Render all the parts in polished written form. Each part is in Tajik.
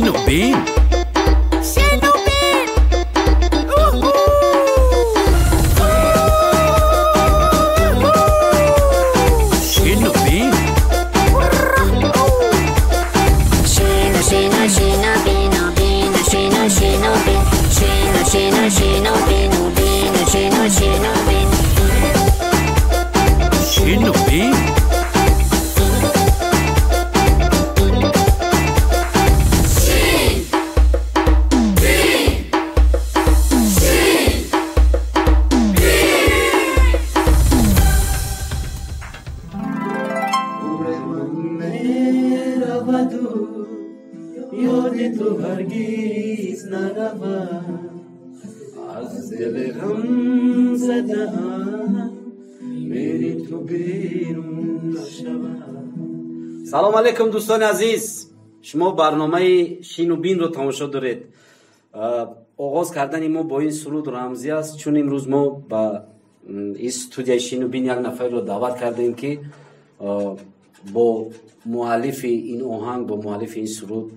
Шину бин. Шину бин. Шину бин. Шину, шину, шину, бину, бину, шину, шину, бин. Шину, шину, шину, бину, бину, шину, шину, бин. Шину бин. ҳаргиз наравад аз дили ғамзадаам мери ту берун нашавад. Салом алейкум, дӯстони азиз! Шумо барномаи Шину бинро тамошо доред. Оғоз кардани мо бо ин суруд рамзӣ аст, чун имрӯз мо ба ин студияи Шину бин як нафарро даъват кардем, ки бо муаллифи ин оҳанг, бо муаллифи ин суруд,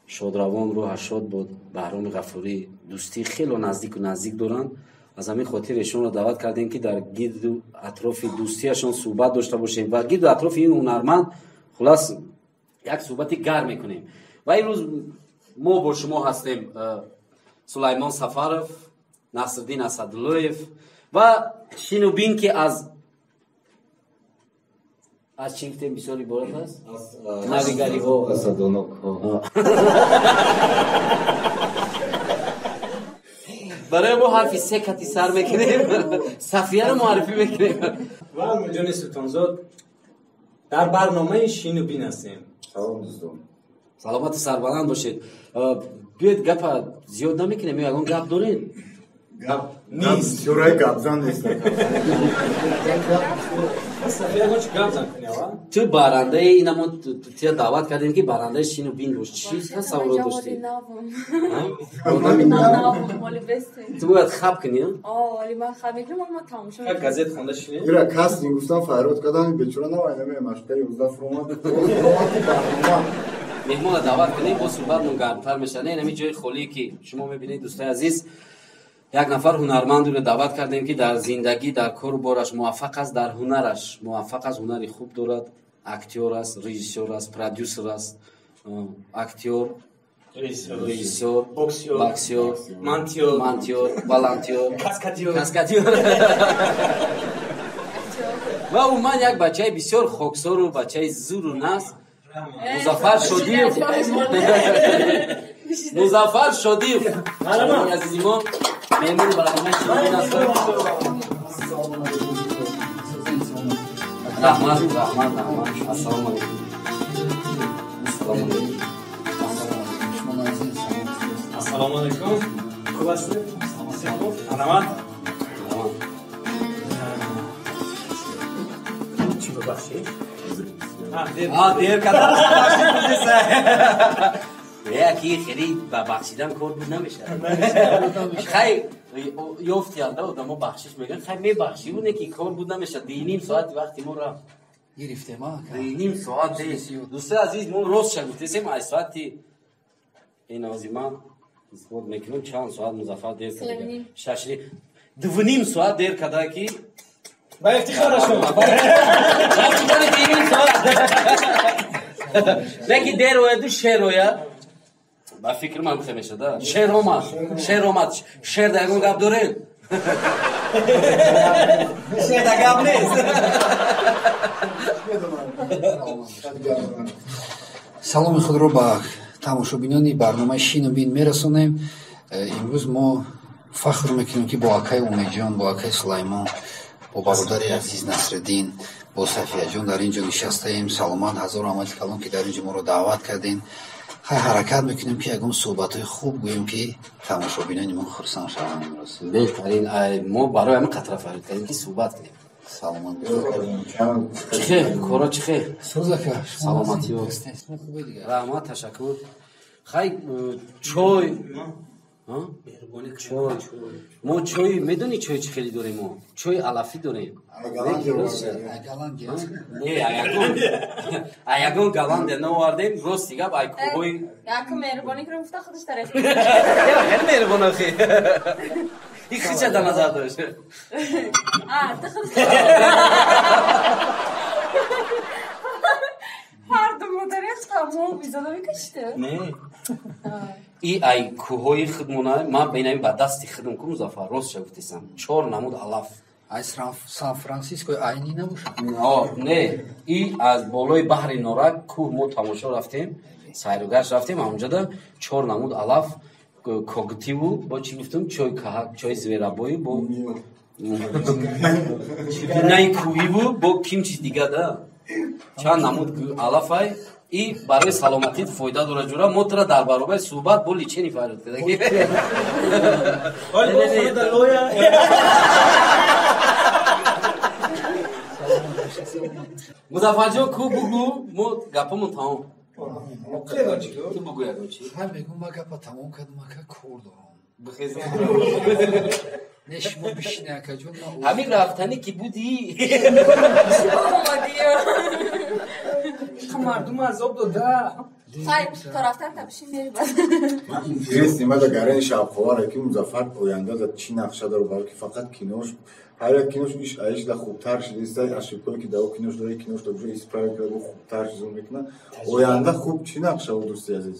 шодравон, рӯҳаш шод буд, Баҳроми Ғафурӣ, дӯстии хело наздику наздик доранд. Аз ҳамин хотир эшонро даъват кардем, ки дар гирду атрофи дӯстиашон суҳбат дошта бошем ва гирду атрофи ин ҳунарманд, хулас, як суҳбати гарм мекунем. Ва имрӯз мо бо шумо ҳастем Сулаймон Сафаров, Насриддин Асадуллоев ва Шину бин, ки аз чӣ гуфтем, бисёр иборат аст, навигариҳо. Асадонокҳо. Барои мо ҳарфи се кати сар мекунем, Сафияро муаррифӣ мекунем. Ва Ҷони Султонзод дар барномаи Шину бин ҳастем. Салом, дӯстон. Саломату сарбаланд бошед. Биёед, гапа зиёд намекунем. Ё ягон гап доред? Гап нест. Шӯраи гапзан нест. Сафия, ягон чи гап зан кунӣ ава. Ту барандаи инамо, тия даъват кардем, ки барандаи Шину бин бош. Чӣ тасаввурот доштӣ? Ту бояд хаб кунӣ? Як газет хонда шинӣ. Ира кастинг гуфтан, фарёд кардам, бечора навайнаме машкари 11 фуромад барнома. Меҳмонро даъват кунем, бо суҳбатмон гармтар мешавад. Не, инами ҷои холие, ки шумо мебинед, дӯстои азиз, як нафар ҳунармандро даъват кардем, ки дар зиндагӣ, дар кору бораш муваффақ аст, дар ҳунараш муваффақ аст, ҳунари хуб дорад, актёр аст, режиссёр аст, продюсер аст, актёр, режиссёр, боксёр, боксёр, мантиёр, мантиёр, волонтёр, каскадёр, каскадёр ва умуман як бачаи бисёр хоксору бачаи зуру нас, Музаффар Шодиев. Музаффар Шодиев, азизи мо, меҳмони барномаи Шину аст. Раҳмат, раҳмат, раҳмат. Ассалому алайкум. Ассалому алайкум. Ассалому алайкум. Хуб ҳастед? Хуб, раҳмат. Чӣ, бубахшед? Дер кардам. Яки хеле ба бахшидан кор буд намешавад. Хай, ёфтианда одамо бахшиш мегӯянд, хай, мебахшӣ, уне ки кор буд намешавад. 2.5 соати вақти мо рафт. Гирифтем. 2.5 соат. Дӯстои азиз, мо ростша гуфтесем, ай соати ин ози ман исбот мекунам, чанд соат Музаффар дер карда. Шашни 2.5 соат дер карда, ки ба ифтихорашон. 2.5 соат. Леки дер ояду шер ояд, ба фикр ман хе мешада. Шер омад, шер омад. Шер да ягон гап доред? Шер да гап нест. Саломи худро ба тамошобинони барномаи Шину бин мерасонем. Имрӯз мо фахр мекунем, ки бо акаи Умедҷон, бо акаи Сулаймон, бо бародари азиз Насриддин, бо Сафияҷон дар ин ҷо нишастаем. Саломат, ҳазору раҳмати калон, ки дар ин ҷо моро даъват кардем. Хай, ҳаракат мекунем, ки ягон суҳбатҳои хуб гӯем, ки тамошобинони мо хурсанд шаванд имрӯз. Беҳтарин. Мо барои ҳамин қатра фарёд кардем, ки суҳбат кунем. Саломат. Чихе коро, чихе? Сӯзака. Саломатиё, раҳмат, ташаккур. Хай, чой. Чой. Мо чой медонӣ, чой чӣ хеле дорем? Мо чои алафӣ дорем. Не, а ягон Голландия наовардем, рости гап, ай кӯҳои Яку меҳрубонӣ кунам гуфта, худаш тараф. Хеле меҳрубон охи. И хича дар назар дошт. А, ту худаш ҳарду модари мо бизода мекашида. Не. И ай кӯҳои худмона ман бинами ба дасти худам ку, Музаффар, ростша гуфтесам, чор намуд алаф. Ай Сан-Франсиско айни набошад? Не, и аз болои баҳри Норак кӯҳ мо тамошо рафтем, сайругашт рафтем, ҳамонҷода чор намуд алаф, когтиву бо чӣ гуфтум, чой каҳак, чои зверобою, бо гунаи кӯҳиву бо ким чиз дига да, чанд намуд алафай и барои саломатит фоида дорад. Ҷура, мо тура дар баробари суҳбат бо лечение фарёд кардаги. Ҳоли бо хона лоя. Музаффарҷон, ку бугӯ, мо гапамон тамом. Ту бугӯ ягон чи. Ҳар мегӯм, ма гапа тамом кардам, ака, кор дорам. Бихез. Не, шумо бишине, акаҷон. Ҳамин рафтанӣ ки будӣ. Мардум азоб дода. Хай, то рафтан та бишин, мери бад. Интересно, ма да гарани шавқовар, ки Музаффар оянда да чӣ нақша дорад, балки фақат кинош, ҳар як кинош иш аиш да хубтар шудааст, ошибкое ки дар кинош дора, кинош да уже исправить карда, хубтар чизо мекунад. Оянда хуб чӣ нақша, дӯсти азиз?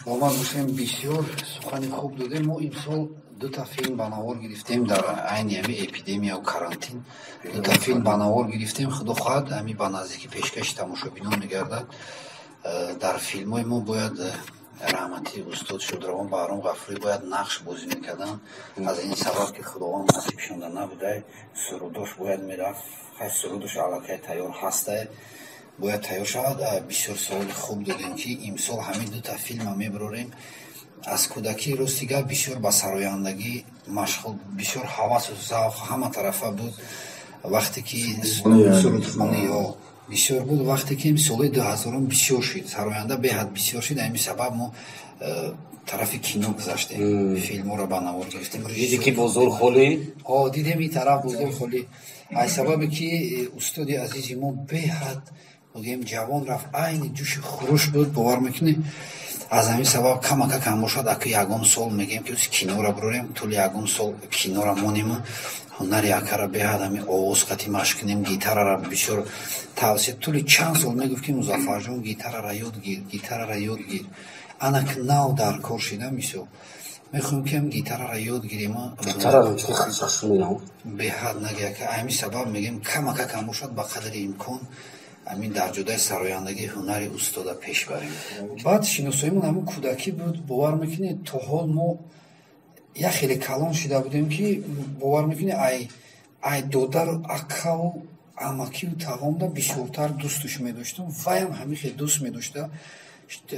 Саломат бошем, бисёр сухани хуб додем. Мо имсол дута филм ба навор гирифтем, дар айни ҳами эпидемияу карантин дута филм ба навор гирифтем. Худо хоҳад, ҳами ба наздикӣ пешкаши тамошобинон мегардад. Дар филмҳои мо бояд раҳмати устод шодравон Баҳром Ғафурӣ бояд нақш бозӣ мекарданд. Аз ин сабаб ки Худованд насибшонда набудай, сурудош бояд мерафт. Хай, сурудош аллакай тайёр ҳастай, бояд тайёр шавад. Бисёр саволи хуб додем, ки имсол ҳамин дута филма мебарорем. Аз кӯдакӣ, рости гап, бисёр ба сарояндагӣ машғул, бисёр ҳавасу завқ ҳама тарафа буд. Вақте ки сурудхониҳо бисёр буд, вақте ки солҳои 2000-ум бисёр шуд, сароянда беҳад бисёр шуд, ҳамин сабаб мо тарафи кино гузаштем, филмҳоро ба навор гирифтем. Диди ки бозор холӣ. О, дидем, ин тараф бозор холӣ. Аз сабабе ки устоди азизи мо беҳад, мегӯем, ҷавон рафт, айни ҷӯши хуруш буд, бовар мекунӣ? Аз ҳамин сабаб камака кам бошад, ака, ягон сол мегӯем ки киноро бурорем, тӯли ягон сол киноро монему ҳунари акара беҳад ҳамин овоз қати машқ кунем. Гитарара бисёр тавсия, тӯли чанд сол мегуфт, ки Музаффарҷон, гитарара ёд гир, гитарара ёд гир. Анак нав дар кор шида, мисол, мехоҳем ки ҳам гитарара ёд гирем. Беҳад наги, ака, ҳамин сабаб мегӯем, камака кам бошад, ба қадри имкон ҳамин дар ҷодаи сарояндагӣ ҳунари устода пеш барем. Баъд шиносоимон ҳамин кӯдакӣ буд, бовар мекунед, то ҳол мо як хеле калон шида будем, ки бовар мекунед, ай додару акаву амакиву тағомда бисёртар дӯстуш медоштам, ваям ҳамин хел дӯст медошта.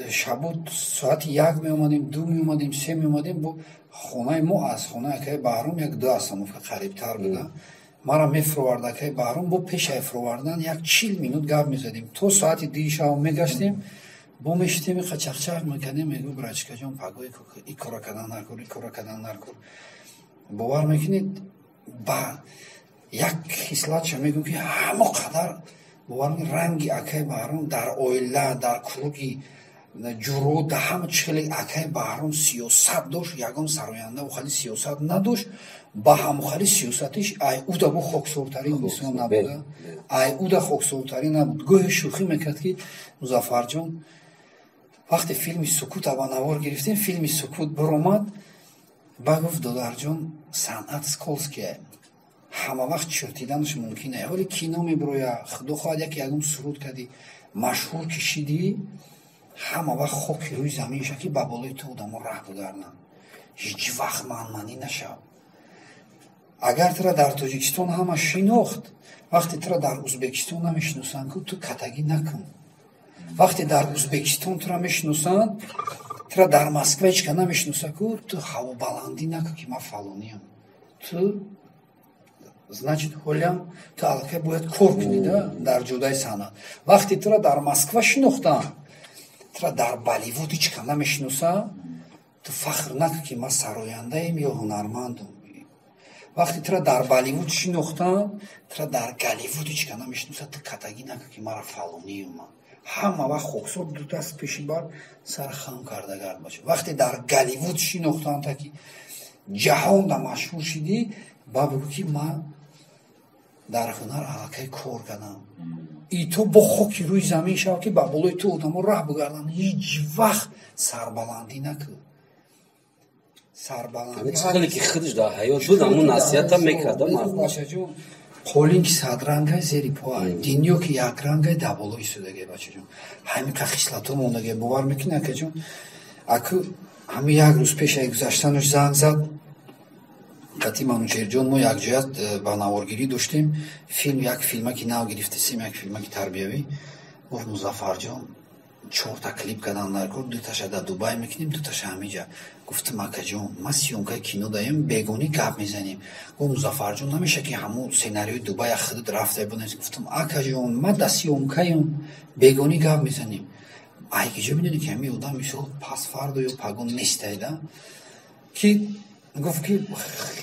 Шабо соати 1 меомадем, 2 меомадем, 3 меомадем. Бо хонаи мо аз хонаи акаи Баҳром як ду остановка қарибтар буда. Мара мефуровард акаи Баҳром, бо пешай фуровардан як 40 минут гап мезадем, то соати 2-и шаб мегаштем, бо мешитем, иқа чақчақ мекардем. Мегӯ: «Братишкаҷон, пагои и кора кардан наркор, и кора кардан наркор». Бовар мекунед, ба як хислатша мегӯм, ки ҳамо қадар, бовар, ранги акаи Баҳром дар оила, дар круги ҷуро, дар ҳама чи хеле акаи Баҳром сиёсат дошт, ягон сароянда хали сиёсат надошт. Ба ҳамохали сиёсатиш ай уда бо хоксортарин инсон набуда, ай уда хоксортарин набуд. Гоҳе шӯхӣ мекард, ки Музаффарҷон, вақте филми «Сукута» ба навор гирифтем, филми «Сукут» биромад, ба гуфт: «Додарҷон, санъат скользкий, ҳама вақт чиртиданаш мумкин е. Ҳоли кино мебироя, худо хоҳад, яке ягон суруд кардӣ, машҳур кишидӣ, ҳама вақт хоки рӯи замин ша, ки ба болои ту одамо раҳ бигарданд. Ҳеҷ вақт манманӣ нашав. Агар тура дар Тоҷикистон ҳама шинохт, вақте тура дар Узбекистон намешиносанд, ку ту катагӣ накун. Вақте дар Узбекистон тура мешиносанд, тура дар Москва ҳеч ка намешиноса, ку ту ҳавобаландӣ накун, ки ман фалониям. Ту, значит, ҳолиам ту аллакай бояд кор кунӣ да дар ҷодаи санъат. Вақте тура дар Москва шинохтанд, тура дар Болливуд ҳеч ка намешиноса, Ту фахр накун, ки ман сарояндаем ё ҳунармандам. Вақте тура дар Болливуд шинохтанд, тура дар Голливуд ҳеч ка намешиносад. Ту катагӣ накун, ки мара фалониюм. Ман ҳама вақт хоксор, ду даст пеши бар, сар хам карда гард, бача. Вақте дар Голливуд шинохтанд, та ки ҷаҳонда машҳур шидӣ, ба бигӯ, ки ман дар ҳунар аллакай кор кардам. И то бо хоки рӯи замин шав, ки ба болои ту одамо раҳ бугарданд. Ҳеҷ вақт сарбаландӣ накун. Сарбаландӣ Хеле ки худаш дар ҳаёт буд, ҳамун насиҳата мекарда мардум. Бачаҷон, қолин ки садрангай, зери поай, дунё ки якрангай, дар болои истодагай. Бачаҷон, ҳамин ка хислато мондагай, бовар мекунӣ, акаҷон? Аку ҳамин як рӯз пешаи гузаштанаш занг зад. Қати Манучерҷон мо якҷоя ба наворгирӣ доштем филм, як филмаки нав гирифтесем, як филмаки тарбиявӣ. Гуфт: «Музаффарҷон, чорта клип кардан дар кор, дуташа дар Дубай мекунем, дуташа ҳамиҷа». Гуфтам: «Акаҷон, ман съёмкаи кино даем, бегонӣ гап мезанем». Гуфт: «Музаффарҷон, намеша ки ҳамун сценарияи Дубая худат рафта бинавис». Гуфтам: «Акаҷон, ман дар съёмкаем, бегонӣ гап мезанем». Айкиҷо медонӣ, ки ҳамин одам мисол пас фардо ё пагон нестайда, ки гуфт, ки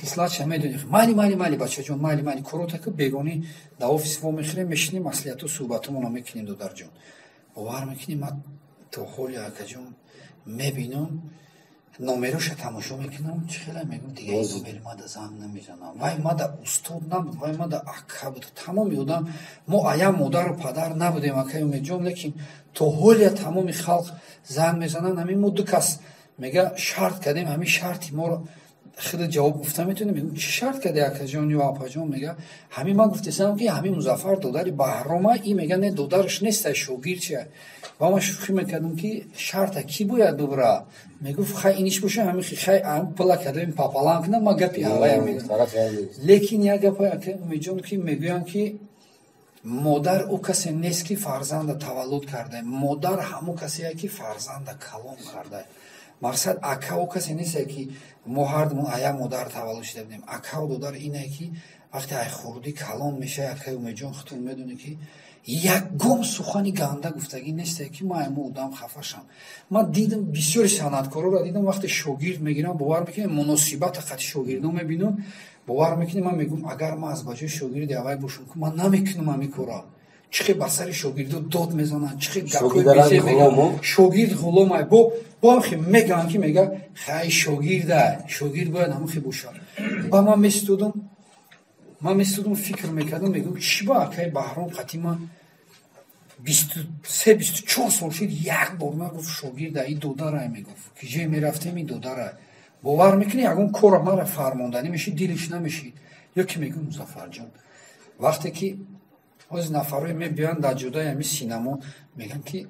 хислатша медонӣ. Майли, майли, майли, бачаҷон, майли, майли, корота ки бегонӣ дар офис во мехӯрем, мешинем, маслиҳату суҳбатумонро мекунем. Додарҷон, бовар мекунӣ, ман то ҳоли, акаҷон, мебинам, номероша тамошо мекунам, чӣ хела мегӯм, дига ин номери мада занг намезанам. Вай мада устод набуд, вай мада ака буд. Тамоми одам мо ая модару падар набудем, акаи Умедҷон, лекин то ҳолия тамоми халқ занг мезананд. Ҳамин мо ду кас мега шарт кардем, ҳамин шарти моро худат ҷавоб гуфта метавонӣ? Мегӯм: «Чӣ шарт карди, акаҷон ё апаҷон?» Мега: «Ҳамин ман гуфтесам, ки ҳамин Музаффар додари Баҳрома». И мега: «Не, додараш неста, шогирд чия». Ва ман шӯхӣ мекардам, ки шарта кӣ бояд бубра? Мегуфт: «Хай, иниш боша, ҳамин хай пула кардем, пополам кунам, ман гапи ҳавая мегӯям». Лекин як гапа, ака Умедҷон, ки мегӯям, ки модар ӯ касе нест, ки фарзанда таваллуд карда. Модар ҳамон касее, ки фарзанда калон карда. Мақсад, ака ӯ касе несте, ки мо ҳардумон ая модар таваллуд шуда будем. Акау додар ине, ки вақте ай хурдӣ калон мешавӣ, акаи Умедҷон, худтон медонӣ, ки ягон сухани ганда гуфтагӣ несте, ки ман аймо одам хафа шам. Ман дидам, бисёри санъаткороро дидам, вақте шогирд мегирам, бовар мекунем, муносибата қати шогирдон мебинам, бовар мекунем, ман мегӯм, агар ман аз ба ҷои шогирди аввай бошам, ман намекунам ҳамин корро. Чӣ хел ба сари шогирдо дод мезананд, чӣ хел гапҳои Шогирдарани безеб мегӯянд. ғулому? Шогирд ғуломай. Бо ҳам хел мегӯянд, ки мега: «Хай, шогирда, шогирд бояд ҳамон хел бошад». Ба ман местодум, фикр мекардам, мегӯм: чӣ ба акаи Баҳром қати ман 23, 24 сол шуд, як бор нагуфт шогирда, и додарай мегуфт. Ки ҷое мерафтем, и додарай. Бовар мекунӣ, ягон кора мара фармонданӣ мешид, дилиш намешид. Ё ки мегӯм: «Музаффарҷон». Вақте ки ҳозир нафарое мебиёянд дар ҷодаи ҳамин синамо, мегӯянд, ки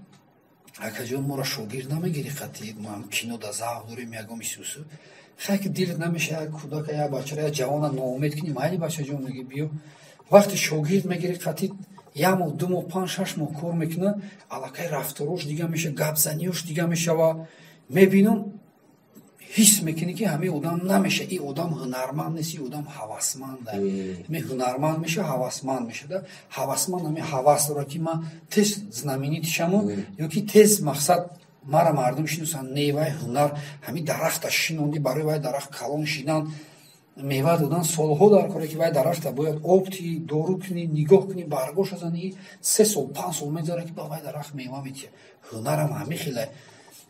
акаҷон, моро шогирд намегирӣ, қати мо ҳам кино да завқ дорем, ягон исусу. Хай, ки дилат намеша як кӯдака, як бачара, як ҷавона ноумед кунӣ, майли, бачаҷон, меги, биё. Вақте шогирд мегирӣ, қати як моҳ, 2 моҳ, 5, 6 моҳ кор мекунад, аллакай рафторош дига меша, гапзаниёш дига мешава. Мебинам, ҳис мекунӣ, ки ҳамин одам намеша, ин одам ҳунарманд нест, ин одам ҳавасманд. Ҳамин ҳунарманд меша, ҳавасманд мешада. Ҳавасманд ҳамин ҳавас дорад, ки ман тез знаменитый шаму ё ки тез, мақсад, мара мардум шиносанд. Не, вай ҳунар, ҳамин дарахта шинонди, барои вай дарахт калон шидан, мева додан солҳо дар коре, ки вай дарахта бояд об тиҳӣ, дору кунӣ, нигоҳ кунӣ, баргоша занӣ, 3 сол, 5 сол мегзарад, ки ба вай дарахт мева метиҳад. Ҳунарам ҳамин хеле.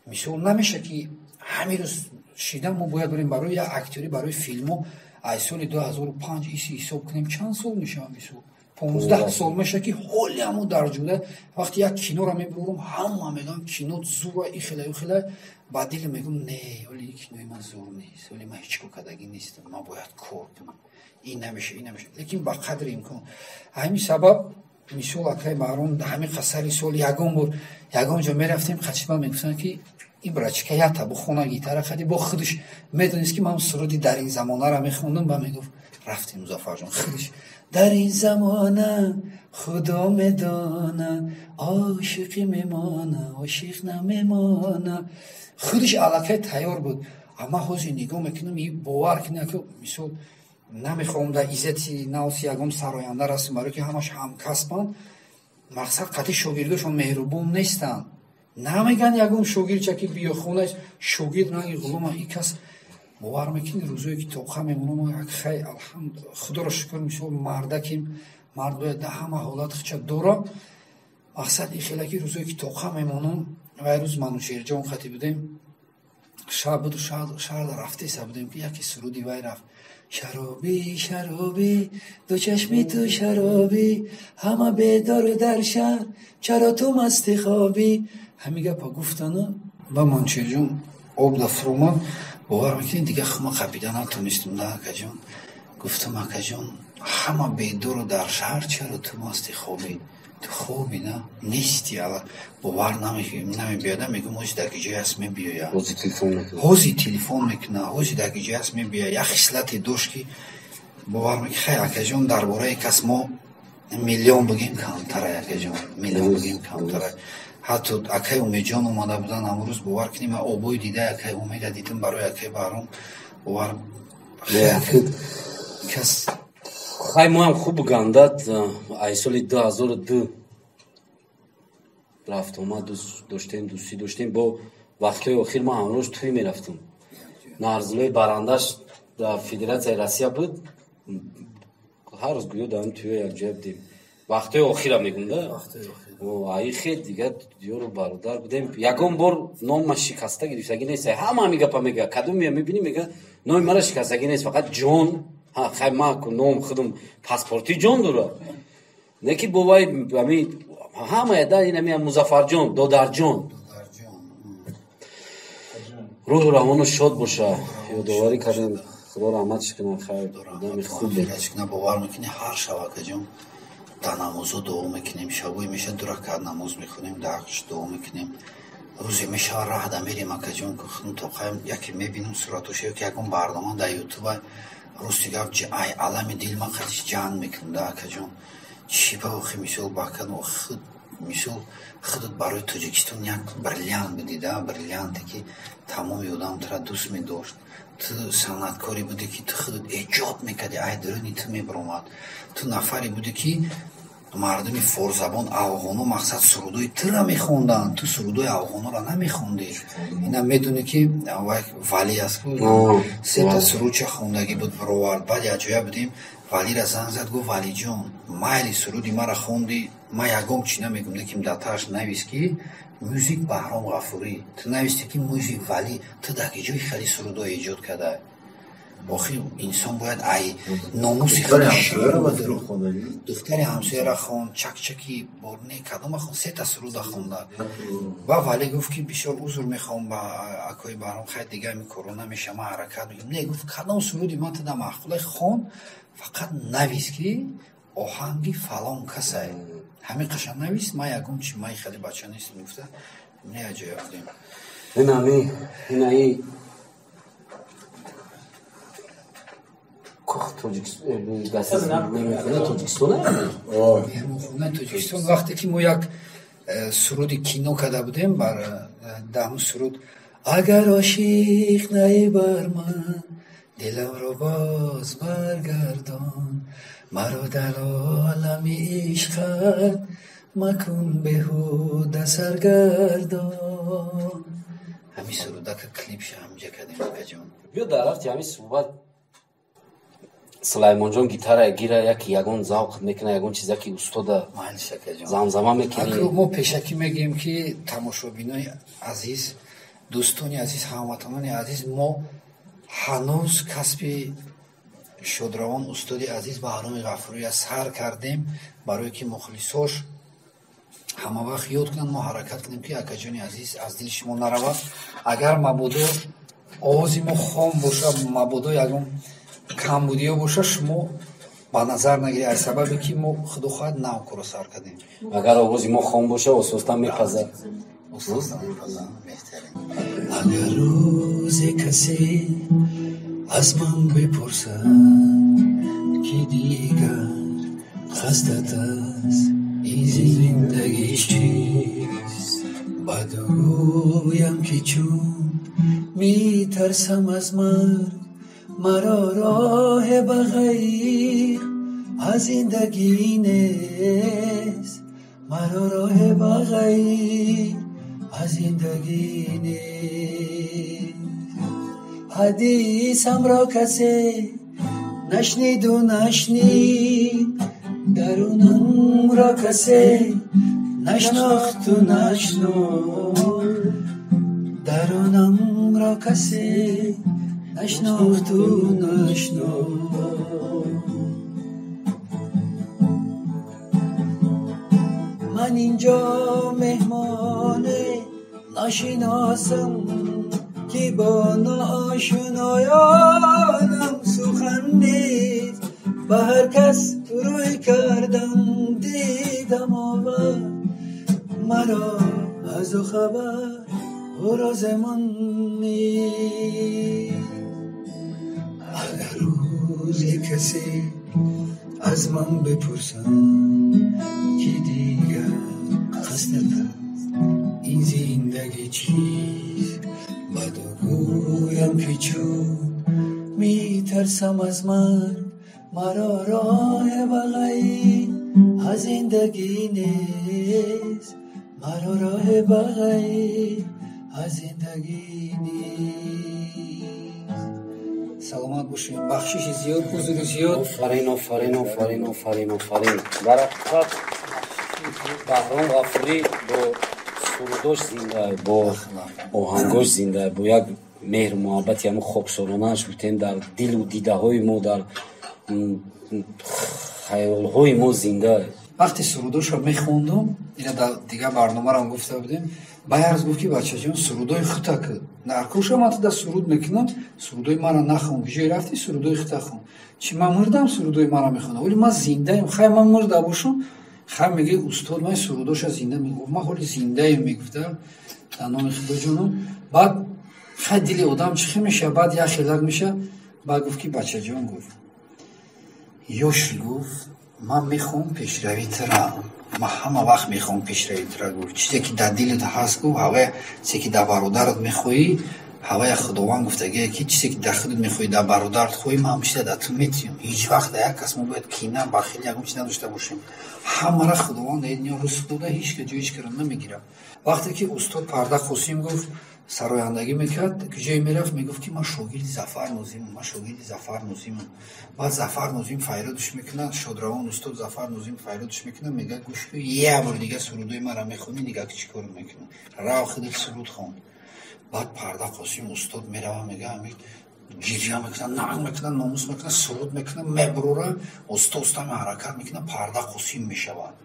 Мисол, намеша, ки ҳамин рӯз шидан мо бояд барем барои як актёрӣ, барои филмо. Аз соли 2005 иси ҳисоб кунем, чанд сол мешавад? Мисол, 15 сол мешавад, ки ҳоли ҳамо дар ҷуда. Вақте як киноро мебурам, ҳама мегӯям: «Кино зура, ихела, ихела». Ба дил мегӯм: «Не, оли кинои ман зур нест, оли ман ҳеҷ кор кардагӣ нестам, ман бояд кор кунам». Ин намеша, ин намеша, лекин ба қадри имкон. Ҳамин сабаб, мисол, акаи Баҳром ҳамин қасари сол ягон бор ягон ҷо мерафтем, қачиба мегуфтанд, ки ин брачка ята бухона гитара хади. Бо худаш медонист, ки ман суруди дар ин замонара мехондам, ба мегуфт: «Рафтем, Музаффарҷон». Худаш: «Дар ин замона худо медона, ошиқӣ мемона, ошиқ намемона». Худаш аллакай тайёр буд. Амма ҳозир нигоҳ мекунам, и бовар кунед, ки мисол, намехоҳам дар иззати нафси ягон сароянда расем, барое ки ҳамаш ҳамкасбанд. Мақсад, қатъи шогирдошон меҳрубон нестанд. Намеган ягон шогирдча ки биё хонаш, шогирд ранги ғулома и кас бовар мекунӣ, рӯзое ки тоқа мемонам, хай, алҳамд, худоро шукр, мисол мардаким, мард бояд дар ҳама ҳолат хича дора. Мақсад ин хела ки рӯзое ки тоқа мемонам, вай рӯз Манучеҳрҷон хати будем, шаб буду шаҳрда рафтеса будем, ки яке суруди вай рафт: шаробӣ, шаробӣ, ду чашми ту шаробӣ, ҳама бедору дар шаҳр, чаро ту масти хобӣ. Ҳамин гапа гуфтану ба Манучеҳрҷон об да фуромад. Бовар мекунед, дига хума қапида натонистум да, акаҷон. Гуфтам: акаҷон, ҳама бедору дар шаҳр, чаро ту масти хобӣ? Ту хобӣ на нести. Ала бовар намебиёда, мегӯм ҳози дар ки ҷое аст мебиёя. Ҳози телефон мекуна, ҳози дар ки ҷое аст мебиёя. Як хислате дошт ки бовар мекунӣ, хай, акаҷон, дар бораи кас мо миллион бигем камтара, акаҷон, миллион бигем камтара. Ҳатто акаи Умедҷон омада будан ҳамон рӯз, бовар кунӣ, ман обои дидаи акаи Умеда дидам барои акаи Баҳром. Бовар кас. Хай, моам хуб гандад, ай соли 2002 рафтомад доштем, дӯстӣ доштем. Бо вақтҳои охир ман ҳамроҳш тӯй мерафтам. Нарзилои барандаш дар Федератсияи Россия буд, ҳар рӯз гӯё дар тӯё якҷоя будем. Вақтҳои охира мегум да, аи хел дига ёру бародар будем. Ягон бор номма шикаста гирифтагӣ нест. Ҳама ҳами гапа мега, кадом мея мебинӣ, мега номи мара шикастагӣ нест, фақат ҷон. Хай, ма ном худум паспорти ҷон дора, не ки бо вай ами ҳамая да инами Музаффарҷон, додарҷон, рӯҳу равону шод боша. Ёдоварӣ кардем, худо раҳматш кунад. Хайр, одами хуб. Бовар мекунӣ, ҳар шаб, акаҷон, дар намозо дуо мекунем. Шабое мешавад, ду ракат намоз мехонем, дар ҳаққаш дуо мекунем. Рӯзе мешавад, раҳда мерем, акаҷон, тоқаем, яке мебинам суратоша ё ки ягон барнома дар Ютуба. Рости гап, ай алами дил ман қатиш ҷанг мекунам да, акаҷон. Чӣ ба охи, мисол, бакан худ, мисол, худат барои Тоҷикистон як бриллиант будӣ да, бриллианте ки тамоми одам тура дӯст медошт. Ту санъаткоре будӣ ки ту худат эҷод мекардӣ, ай дуруни ту мебаромад. Ту нафаре будӣ ки мардуми форсзабон, афғоно, мақсад, сурудои тура мехонданд, ту сурудои афғонора намехондӣ. Ина медонӣ ки вай Валӣ аст, сета сурудча хондагӣ буд, баровард. Баъд якҷоя будем, Валира занг зад, гуфт: Валиҷон, майли, суруди мара хонди, ман ягон чӣ намегум, лекин дар тааш навис ки мюзик Баҳром Ғафурӣ. Ту нависти ки мюзик Валӣ. Ту дар ки ҷои хеле сурудҳо эҷод карда? Охир инсон бояд ай номуси худаш. Духтари ҳамсояра хон, чакчаки борне кадома хон, сета суруда хонда. Ва Валӣ гуфт ки бисёр узр мехоҳам ба акои Баҳром, хай, дига ами коро намеша, ман ҳаракат мекунам. Не, гуфт, кадом суруди ман туда маъқулай, хон, фақат навис ки оҳанги фалон касай, ҳамин қаша навис, ман ягон чи, ман хеле бача нестам, гуфта. Не, аҷоя будем. Инами инаи кох Тоҷикистон. Меҳмонхонаи Тоҷикистон, вақте ки мо як суруди кино карда будем, бар даҳму суруд: агар ошиқ наӣ бар ман, диламро боз баргардон, маро дар олами ишқат макун беҳуда саргардон. Ҳамин сурудака клипша ҳамҷа кардем, акаҷон. Биё, дар рафти ҳамин суҳбат, Сулаймонҷон гитара гира, яки ягон завқ мекуна, ягон чиз, яки устода Майлиш, акаҷон. замзама мекунӣ. Мо пешакӣ мегӯем ки тамошобинои азиз, дӯстони азиз, ҳамватанони азиз, мо ҳанӯз касби шодравон устоди азиз Баҳроми Ғафурия сар кардем, барое ки мухлисош ҳама вақт ёд кунанд. Мо ҳаракат кунем ки акаҷони азиз аз дили шумо наравад. Агар мабодо овози мо хом боша, мабодо ягон камбудиё боша, шумо ба назар нагиред, аз сабабе ки мо, худо хоҳад, нав корро сар кардем. Агар овози мо хом боша, ососта мепазад. Ососта мепазад, беҳтарин. Агар рӯзе касе аз ман бипурсад ки дигар хастат аз ин зиндагӣ чист, баъду гӯям ки чун метарсам аз марг, маро роҳе ба ғайр аз зиндагӣ нест, маро роҳе ба ғайр аз зиндагӣ нест. Ҳадисамро касе нашниду нашнид, дарунамро касе нашнохту нашнод, дарунамро касе нашнохту нашнод. Ман инҷо меҳмоне ношиносам, ки бо ноошиноёнам сухан нест. Ба ҳар кас рӯй кардам, дидам овар маро аз ӯ хабар, ӯро замон нест. Агар рӯзе касе аз ман бипурсад, ки дигар қасдат аст ин зиндагӣ чист, баъду гӯям, ки чун метарсам аз марг, маро роҳи бағайр аз зиндагӣ нест, маро роҳи бағайр аз зиндагӣ нест. Саломат бошем, бахшиши зиёд, узри зиёд. Офарин, офарин, офарин, офарин, офарин. Дар ҳақиқат Баҳром Ғафурӣ бо сурудош зинда, бо оҳангош зинда, бо як меҳру муҳаббати ҳамун хоксоронааш гуфтем дар дилу дидаҳои мо, дар хаёлҳои мо зинда. Вақте сурудошро мехондум, ина дар дигар барномарам гуфта будем, Баярз гуфт, ки бачаҷон, сурудои хута ку наркоша, ман туда суруд мекунам, сурудои мара нахон, куҷое рафти, сурудои хута хон. Чи ман мурдам, сурудои мара мехонам? Вале ман зиндаем. Хай, ман мурда бошум, хай, меги устод ман сурудоша зинда мегуфт, ман ҳоли зиндаем, мегуфта дар номи худоҷонум. Баъд хай, дили одам чӣ хел меша, баъд як хелак меша. Баъд гуфт, ки бачаҷон, гуфт, ёши, гуфт, ман мехоҳам пешравӣ тара, ман ҳама вақт мехоҳам пешравӣ тара, гуфт, чизе ки дар дилат ҳаст, гуфт, ҳавая чизе ки дар бародарат мехоҳӣ, ҳавая худованд гуфтагие, ки чизе ки дар худат мехоҳӣ, дар бародарат хоҳӣ, ман ҳам чиза дар ту метиҳам. Ҳеҷ вақт дар як кас мо бояд кина, бахил, ягон чиз надошта бошем. Ҳамара худованд дар дунё ризқ дода, ҳеҷ ка ҷои ҳеҷ кара намегирад. Вақте ки устод Парда Қосим, гуфт, сарояндагӣ мекард, куҷое мерафт, мегуфт, ки ман шогирди Зафар Нозимам, ман шогирди Зафар Нозимам. Баъд Зафар Нозим файродш мекунад, шодравон устод Зафар Нозим файродш мекунад, мегӯяд: гӯш кун, як бор дига сурудои мара мехонӣ, нига ки чӣ кор мекунам, рав, худат суруд хон. Баъд Парда Қосим устод мерава, мега, ами гиря мекунад, нанг мекунад, номус мекунад, суруд мекунад, мебурора, оста оста ҳаракат мекунад, Парда Қосим мешавад.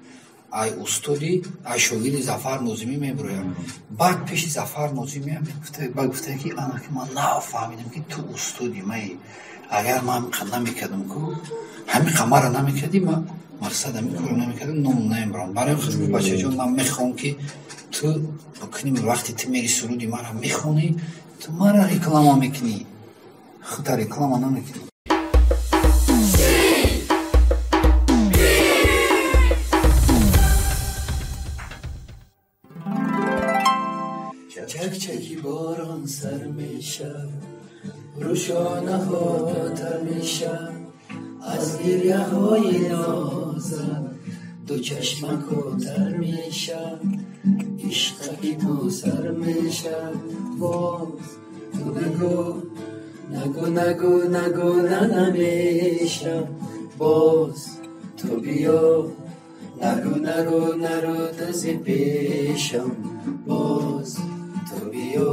Ай устоди, ай шогирди Зафар Нозимӣ мебурояд. Баъд пеши Зафар Нозимӣ баъд гуфта, ки ана ки ман нафаҳмидам, ки ту устоди маи. Агар ман ҳамин намекардам ку, ҳамин қамара намекардӣ, ман мақсад ҳамин корро намекардам, ном намебарам. Барои худ гуфт: бачаҷон, ман мехоҳам, ки ту бикунӣ, вақте ту мери суруди мара мехонӣ, ту мара реклама мекунӣ, худта реклама намекунӣ. Чакчаки борон сар мешав, рӯшонаҳо тар мешав, аз гиряҳои нозам ду чашмако тар мешав, ишқаки ту сар мешав. Боз ту нагӯ, нагӯ, нагӯ, нагӯ, на намешав. Боз ту биё, нару, нару, нару, тази пешам. Боз ту биё,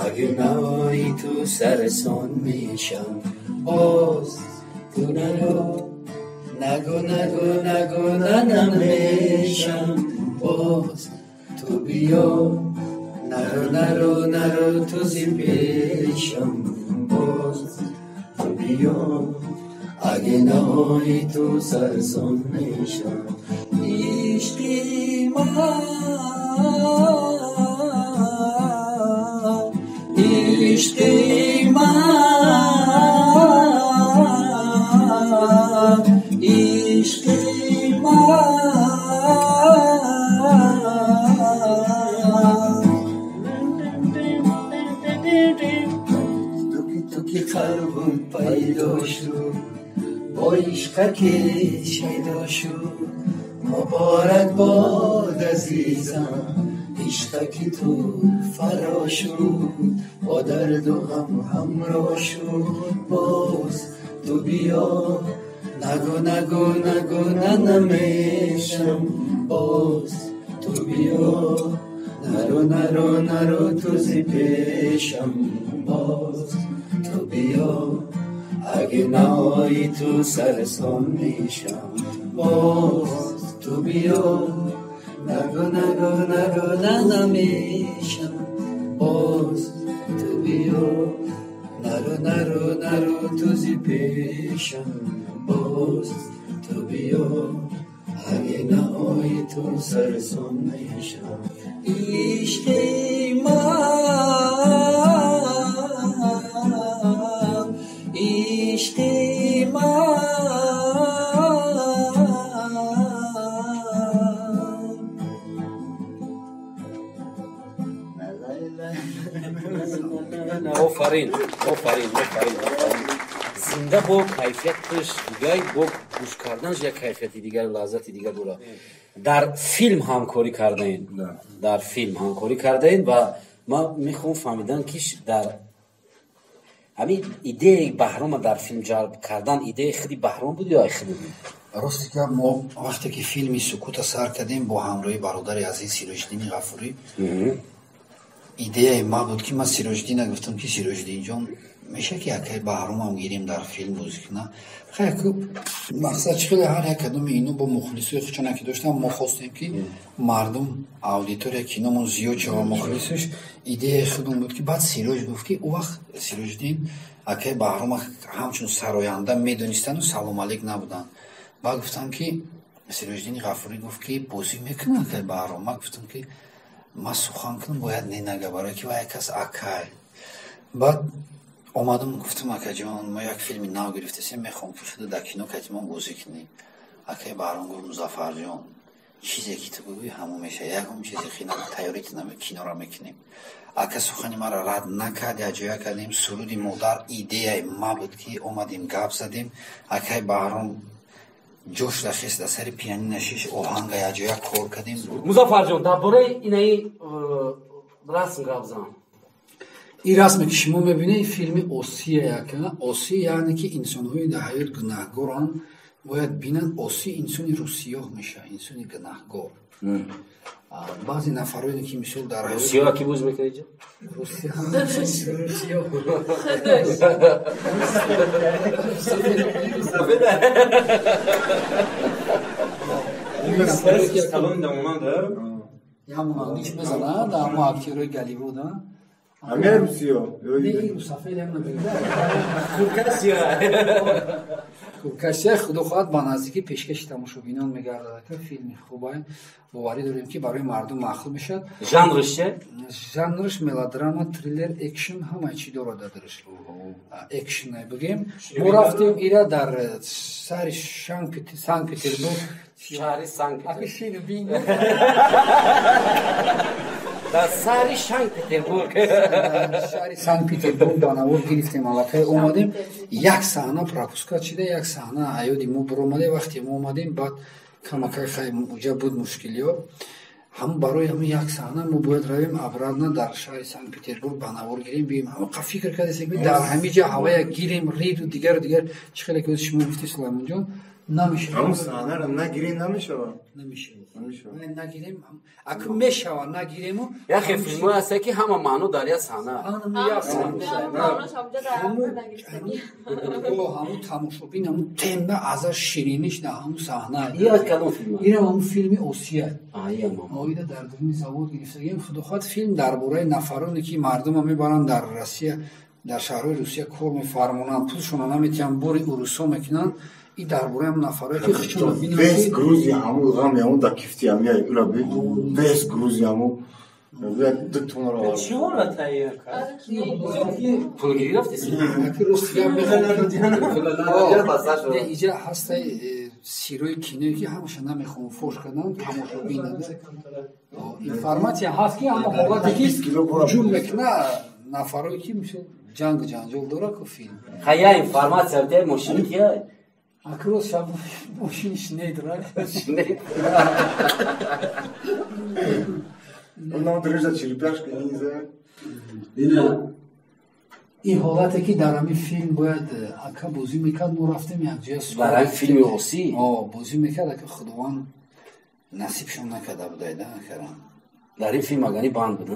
агар наои, ту сарсон мешам. Боз ту наро, нагӯ, нагӯ, нагӯ, на намешам. Боз ту биё, нару, нару, нару, ту зи пешам. Боз ту биё, агар наои, ту сарсон мешам. Ишқи ман, ишқи ман, ишқи ман. Туки туки қалбут пайдо шуд, бо ишқаке шайдо шуд. Муборак бод, азизам. Ишқаки ту фаро шуд, бо дарду ғам ҳамроҳ шуд. Боз ту биё, нагӯ, нагӯ, нагӯ, на намешам. Боз ту биё, наро, наро, наро ту зи пешам. Боз ту биё, аге наои ту сарсон мешам. Боз ту биё, нагӯ, нагӯ, нагӯ, на намешам. Боз ту биё, наро, наро, наро ту зи пешам. Боз ту биё, аге наои ту сарсон мешам. Ишқи ман, ишқи ман. Офарин, офарин, офарин, офарин. Зинда бо кайфияташ дигар, бо гӯш карданаш як кайфияти дигар, лаззати дигар дорад. Дар филм ҳамкорӣ кардаен. Дар филм ҳамкорӣ кардаен ва ман мехоҳам фаҳмидан, ки дар ҳамин идеяи Баҳрома дар филм ҷалб кардан идеяи худи Баҳром буд ё худи буд? Рости гап, мо вақте ки филми Сукута сар кардем бо ҳамроҳи бародари азиз Сироҷиддини Ғафурӣ, идеяи ма буд, ки ман Сироҷиддина гуфтам, ки Сироҷиддинҷон, меша ки акай Баҳромам гирем дар филм бозӣ кунам. Хай, мақсад чӣ хеле ҳар як кадоми ино бо мухлисои худшона ки доштам, мо хостем, ки мардум, аудитория киномон зиёд шава, мухлисош. Идеяи худмон буд, ки баъд Сироҷ гуфт, ки ӯ вақт Сироҷиддин акай Баҳрома ҳамчун сароянда медонистану салом алейк набуданд. Баъд гуфтам, ки Сироҷиддини Ғафурӣ гуфт, ки бозӣ мекунад акай Баҳром. Ман гуфтам, ки ман сухан кунам бояд не нага, барое ки вай кас акай. Баъд омадам, гуфтам: акаҷон, мо як филми нав гирифтасем, мехоҳам, ки худу дар кино катимон бозӣ кунӣ. Акай Баҳром гуфт: Музаффарҷон, чизе ки ту бигӯӣ, ҳамон мешавад, ягон чизе хина тайёрит киноро мекунем. Ака сухани маро рад накард, якҷоя кардем. Суруди модар идеяи ма буд, ки омадем, гап задем. Акай Баҳром ҷош дахест, дар сари пианино шиш, оҳанга якҷоя кор кардем. Музаффарҷон, дар бораи инаи расм гап зан. Ин расме, ки шумо мебинед, филми Осия. Яка Осия, яъне ки инсонҳои дар ҳаёт гунаҳгоранд, бояд бинанд. Оси инсони рӯсиёҳ мешавад, инсони гунаҳгор. Баъзе нафарое ки мисол дар ҳаёт Русиёҳ ки боз мекунед ҷо? Русиёҳ. Сталлоне да монанда. Я монандиш мезанад, дар ҳамо актёрои Голливуд. Ҳамин русиё? Не, русафед ям набида. Куркасия. Куркасия, худо хоҳад, ба наздикӣ пешкаши тамошобинон мегардад. Ака, филми хубай, боварӣ дорем, ки барои мардум маъқул мешавад. Жанрш че? Жанрш мелодрама, триллер, экшн, ҳамаи чӣ дорад дар экшн бигем. Мо рафтем ира дар шаҳри Санкт Петербург. Шаҳри Санкт Аки шину бин. Дар шаҳри Санкт Петербург. Шаҳри Санкт Петербург ба навор гирифтем, аллакай омадем, як саҳна пропускать шида, як саҳна ҳаёди мо биромаде. Вақте мо омадем, баъд камакай хай уҷа буд мушкилиҳо. Ҳам барои ҳамин як саҳна мо бояд равем обратно дар шаҳри Санкт Петербург ба навор гирем, бием. Ҳама фикр кардем, ки дар ҳамин ҷа ҳавая гирем, риду дигару дигар, чӣ хеле ки шумо гуфти, Сулаймонҷон, намешавад. Ҳамон саҳнаро нагирем, намешавад. Намешавад. Намешавад. Нагирем, аку мешавад, нагирему. Яхе филмҳое ҳаста, ки ҳама маъно дар як саҳна. Як саҳна. Ҳамун тамошобин, ҳамун темба аза шириниш дар ҳамун саҳна. Ира кадом филм? Ира ҳамун филми Осия. Ия. Оида дар дуруни завод гирифтагием. Худо хоҳад, филм дар бораи нафароне, ки мардума мебаранд дар Россия, дар шаҳрҳои Русия кор мефармонанд, пулшонро наметиҳанд, бори урусҳо мекунанд. И дар бораи ҳамун нафарое, ки худшонро бинанд. Весь Грузия ҳамун ғам ҳамун да кифти ҳамия ира би. Весь Грузия ҳамун ду тонро. Чӣ ҳолат тайёр кард? Пулгирӣ рафтеси? Аки рост гап мехоҳам. Иҷа ҳастай сирои киное, ки ҳамаша намехоҳам фош кардан тамошобин. Информатсия ҳаст, ки ҳама ҳолате, ки ҳуҷум мекуна нафарое, ки мисол ҷангу ҷанҷол дора ку филм. Хая информатсия биде, мошини кия? Аки рост шаб мошини Шнейдер. Нам дрожа черепашка ниндзя. Ин ҳолате ки дар ҳамин филм бояд ака бозӣ мекард, мо рафтем якҷоя. Дар ҳамин филми Осӣ? Бозӣ мекард, ака Худованд насибшон накарда будай да акарам. Дар ин филм агани банд буд?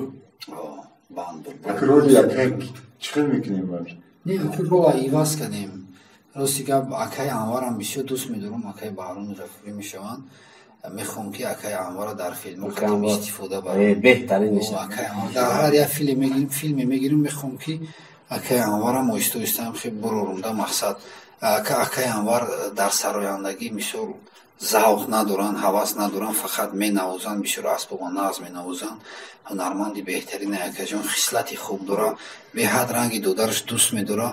Банд буд. Ака роли ака чӣ хел мекунем? Не, ака рола иваз кардем. Рости гап, акаи Анварам бисёр дӯст медорам, акаи Баҳром Зафурӣ мешаванд. Мехоҳам ки акаи Анвара дар филмҳо истифода барам. Беҳтарин. Дар ҳар як филме мегирем, мехоҳам ки акаи Анварам оҳиста оҳистаам хел бурорумда. Мақсад, акаи Анвар дар сарояндагӣ мисол завқ надоранд, ҳавас надоранд, фақат менавозанд, бисёр асбоба нағз менавозанд. Ҳунарманди беҳтарин акаҷон, хислати хуб дора, беҳад ранги додараш дӯст медора.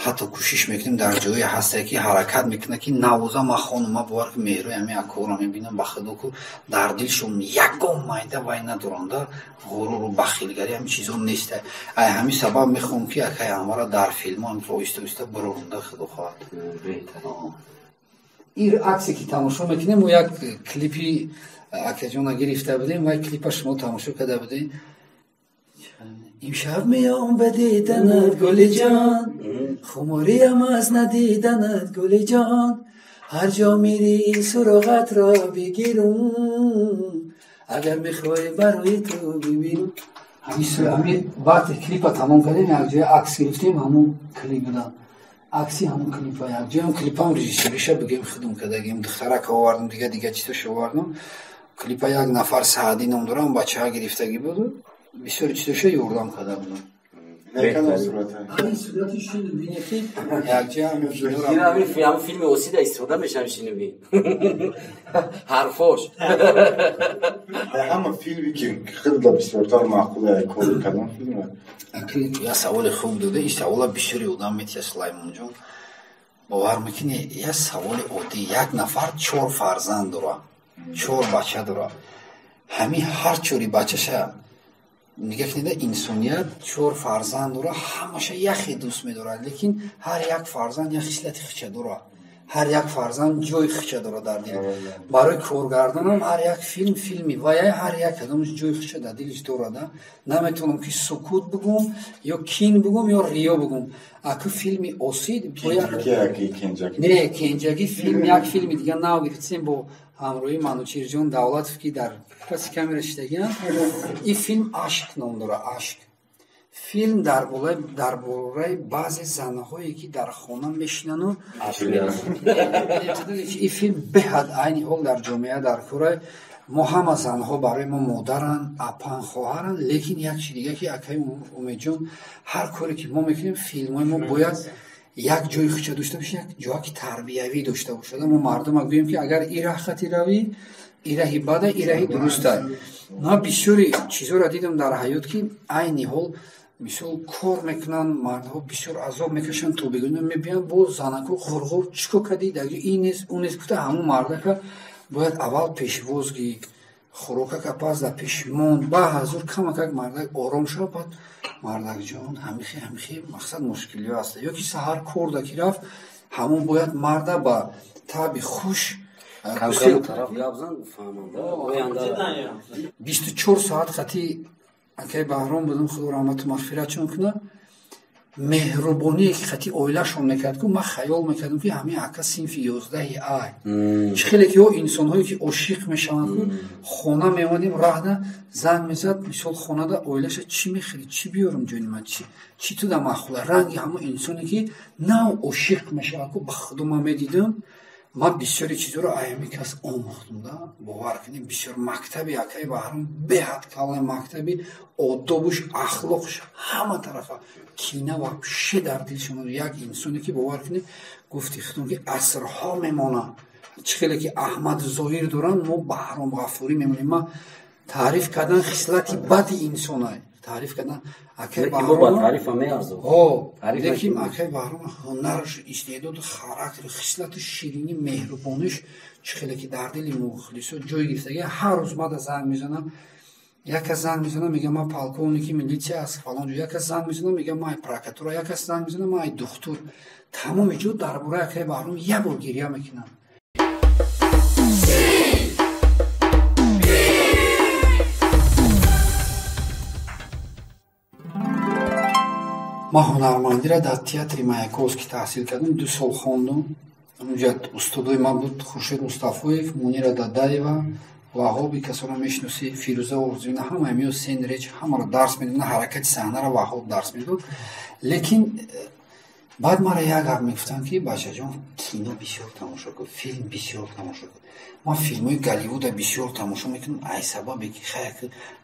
Ҳатто кӯшиш мекунем, дар ҷое ҳастае ки ҳаракат мекунад ки навоза. Ма хонум, ма бовар ки меҳрои ҳамин акора мебинам, ба худо ку дар дилшон ягон майда вай надоранда, ғуруру бахилгарӣ, ҳамин чизо неста. Ай ҳамин сабаб мехоҳам ки акаи Анвара дар филмҳо оҳиста оҳиста бурорунда, худо хоҳад. Ин аксе ки тамошо мекунем, мо як клипи акаҷона гирифта будем, вай клипа шумо тамошо карда будем. Имшаб меом ба диданат, гулиҷон, хумориям аз надиданат, гулиҷон. Ҳар ҷо мири, суроғатро бигирум, агар мехоҳӣ барои ту бибирум. Ҳамин вақте клипа тамом кардем, якҷоя акс гирифтем, ҳамун клип будан, акси ҳамун клипа якҷоям. Клипам режиссёриша бигем худум кардагим, духтарака овардум, дига дига чизош овардум. Клипа як нафар Саадӣ ном дорам, бачаҳа гирифтагӣ буд, бисёри чизоша ёрдам карда будам. Сурати шину бине ки якҷоя. Ҳамин филми Осида истифода мешавам, шину бин ҳарфош. Ҳама филме ки хеле бисёртар маъқул кор кардам филм? Як саволи хуб дода, ин савола бисёри одам метия. Сулаймонҷон, бовар мекунӣ, як саволи оддӣ: як нафар чор фарзанд дора, чор бача дора, ҳамин ҳар чори бачаша нигаҳ кунед, инсоният чор фарзанд дора, ҳамаша яхе дӯст медорад, лекин ҳар як фарзанд як хислати хича дорад, ҳар як фарзанд ҷои хича дорад дар дил. Барои коргардонам ҳар як филм филми вая, ҳар як кадомаш ҷои хича дар дилиш дорада. Наметавонам ки сукут бугум ё кин бугум ё риё бугум. Аку филми Осид не, Кенҷагӣ филм, як филми дига нав гирифтем бо ҳамроҳии Манучирҷон Давлатов, ки дар паси камера шидагиам. Ин филм «Ашк» ном дорад. «Ашк» филм дар бораи баъзе занҳое ки дар хона мешинану. Ин филм беҳад айни ҳол дар ҷомеа дар кора. Мо ҳама занҳо барои мо модаранд, апан, хоҳаранд, лекин як чи дига ки, акаи Умедҷон, ҳар коре ки мо мекунем, филмҳои мо бояд як ҷои хича дошта бошад, як ҷоаки тарбиявӣ дошта бошад. Мо мардума гӯем ки агар ин раҳ хати равӣ, ин раҳи бада, ин раҳи дуруста. Ман бисёри чизҳоро дидам дар ҳаёт, ки айни ҳол мисол кор мекунанд мардҳо, бисёр азоб мекашанд, то бегуна мебиёнд, боз занако ғурғур: чӣ кор кардӣ, ин нест, он нест гуфта. Ҳамун мардака бояд аввал пешвоз гӣ, хӯрокака пас дар пеши монд, ба ҳазур камакак мардак ором шава, баъд: мардакҷон, ҳамихе ҳамихе, мақсад, мушкилиҳо ҳаста. Ё ки саҳар корда ки рафт, ҳамон бояд марда ба таби хуш 24 соат хати акаи Баҳром будам, худо раҳмату мағфиратшон кунад. Меҳрубоние ки хати оилашон мекард ку, ман хаёл мекардам ки ҳамин ака синфи 11-и ай. Чӣ хеле ки ё инсонҳое ки ошиқ мешаванд ку, хона меомадем, раҳда занг мезад, мисол, хонада оилаша: чӣ мехӯрӣ, чӣ биёрам, ҷони ман, чӣ туда маъқула? Ранги ҳамон инсоне ки нав ошиқ мешавад ку, ба худо ман медидам. Ман бисёри чизҳоро аями кас омӯхтам да, бовар кунед, бисёр мактаби акаи Баҳром беҳад калони мактаби одобуш, ахлоқш, ҳама тарафа кина вообще дар дилшон. Як инсоне ки, бовар кунед, гуфти худон ки асрҳо мемонад. Чӣ хеле ки Аҳмад Зоҳир доранд, мо Баҳром Ғафурӣ мемонем. Ман таъриф кардан хислати бади инсона таъриф кардан акаи Баҳром, лекин акаи Баҳром ҳунараш, истеъдоду, характеру, хислату, ширинӣ, меҳрубониш, чӣ хеле ки дар дили мухлисо ҷой гирифтага. Ҳар рӯз мада занг мезанам, як кас занг мезанам, мегӯям ман полковники милитсия аз фалон ҷо, як кас занг мезанам, мегӯям ман прокуратура, як кас занг мезанам, ман духтур. Тамоми ҷо дар бораи акаи Баҳром як бор гирья мекунам. Ман ҳунармандиро дар театри Маяковский таҳсил кардам, 2 сол хондум. Онҷа устодои ман буд Хуршед Мустафоев, Мунира Дадаева, Ваҳоби, касоро мешиносӣ, Фирӯза Орзуина, ҳама миё сен реч ҳамаро дарс медод, на ҳаракати саҳнаро Ваҳоб дарс медод. Лекин баъд мара як гап мегуфтанд, ки бачаҷон, кино бисёр тамошо кун, филм бисёр тамошо кун. Ман филмҳои Голливуда бисёр тамошо мекунам, ай сабабе ки хая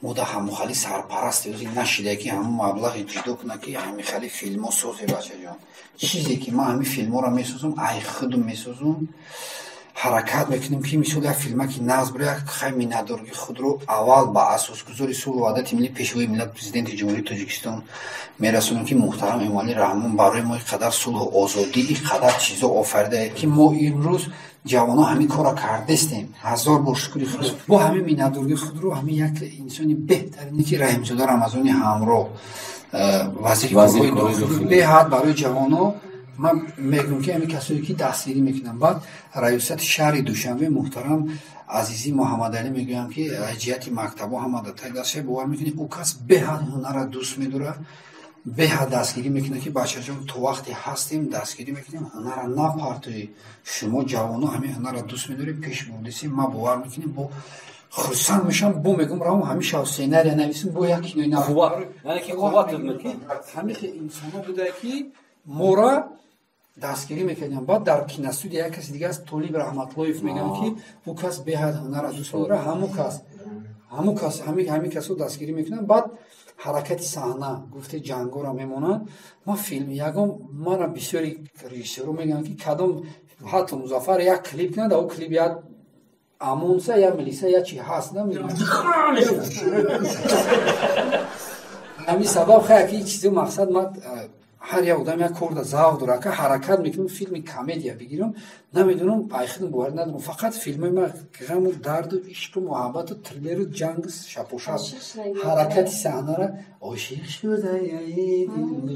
мо да ҳамухали сарпарасте ози нашида, ки ҳамун маблағи ҷудо куна, ки ҳамихали филмҳо созе. Бачаҷон, чизе ки ман ҳамин филмҳоро месозам, ай худум месозам, ҳаракат мекунем, ки мисол як филмаки нағз бира, як хай миннатдории худро аввал ба асосгузори сулҳу ваҳдати миллӣ, пешвои миллат, президенти Ҷумҳурии Тоҷикистон мерасонем, ки муҳтарам Эмомалӣ Раҳмон барои мо ин қадар сулҳу озодӣ, ин қадар чизо офаридае, ки мо имрӯз ҷавонон ҳамин корро кардестем. Ҳазор бор шукри Худо. Бо ҳамин миннатдории худро ҳамин як инсони беҳтарине, ки Раҳимзода Рамазони ҳамроҳ, вазири корҳои дохилӣ, беҳад барои ҷавонон ман мегӯям, ки ҳамин касое ки дастгирӣ мекунанд. Баъд раёсати шаҳри Душанбе муҳтарам Азизӣ Муҳаммадалӣ мегӯям, ки ҷиҳати мактабҳо ҳама дар таги дастша. Бовар мекунед, ӯ кас беҳад ҳунарро дӯст медорад, беҳад дастгирӣ мекунад, ки бачаҷон, то вақте ҳастем дастгирӣ мекунем, ҳунарро напартоед. Шумо ҷавонон ҳамин ҳунарро дӯст медоред, пеш бурдесем. Ман бовар мекунем, бо хурсанд мешавам, бо мегӯям, равам ҳамин шав сценария нависем, бо як кинои нав. Ҳамин хел инсонҳо будае, ки мора дастгирӣ мекардем. Баъд дар киностудия як каси дига аст, Толиб Раҳматуллоев мегӯям, ки ӯ кас беҳад ҳунарро дӯст медорад. Ҳамун кас ҳамин касо дастгирӣ мекунанд. Баъд ҳаракати саҳна гуфте ҷангоро мемонанд. Ман филм ягон мара бисёри режиссёрро мегӯям, ки кадом ҳатто Музаффар як клип кунад, ӯ клип як амонса, як милиса, як чи ҳаст. Ҳамин сабаб хай ки чизи мақсад ман ҳар як одам як корда завқ дорад, ка ҳаракат мекунам филми комедия бигирам, намедонам, айхидам боварӣ надорам. Фақат филмои ман ғаму дарду ишқу муҳаббату триллеру ҷангу шапошап, ҳаракати саҳнара ошиқ шудаи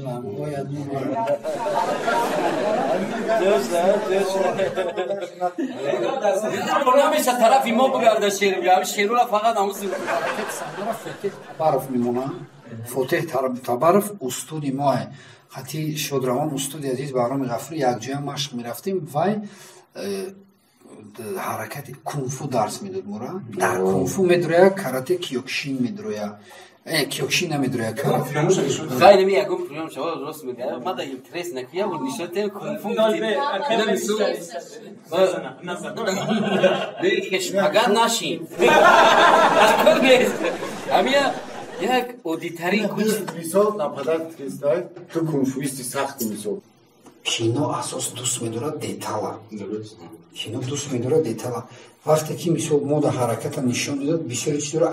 ғамҳоят. Намеша тарафи мо бигарда шер, шерура фақат ҳаракати саҳнара Фотеҳ Табаров мемонад. Фотеҳ Табаров устоди моа, хати шодравон устоди азиз Баҳроми Ғафур якҷоя машқ мерафтем. Вай ҳаракати кунфу дарс медод мора. Дар кунфу медроя, карате киёкшин медроя, киёкшин намедроя. Хайнами ягон приём шава, рост мега, мада интерес накия нишон кунфу. Агар нашин ҳамия як оддитарин. Мисол нападать кистай, ту кунфуисти сахти, мисол. Кино асос дӯст медорад детала, кино дӯст медорад детала. Вақте ки мисол мо дар ҳараката нишон додад бисёри чизоро,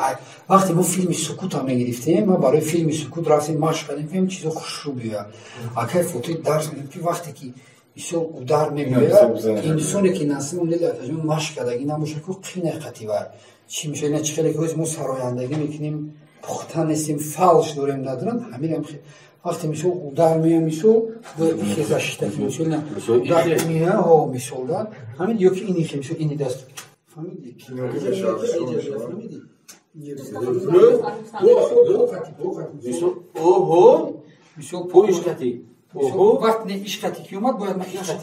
вақте мо филми Сукута мегирифтем, ма барои филми Сукут рафтем, машқ кардем, ки чизо хушрӯ биёяд. Акай Фотиҳ дарс медод, ки вақте ки мисол удар мебиёяд, инсоне ки насиб дили акаҷон машқ кардагӣ набошад, ку қинай қативар чӣ мешавад. Ина чӣ хеле ки ҳози мо сарояндагӣ мекунем, пухта нестем, фалш дорем, надорам. Ҳамин вақте мисол удар мея, мисол хезашита, мисол удар мея, ҳо, мисол да ҳамин ё ки ини, мисол ини даст, фаҳмидӣ? Фаҳмидӣ? Оҳо. Мисол поишкати. Вақт не ишқати ки омад, бояд ман ишқати.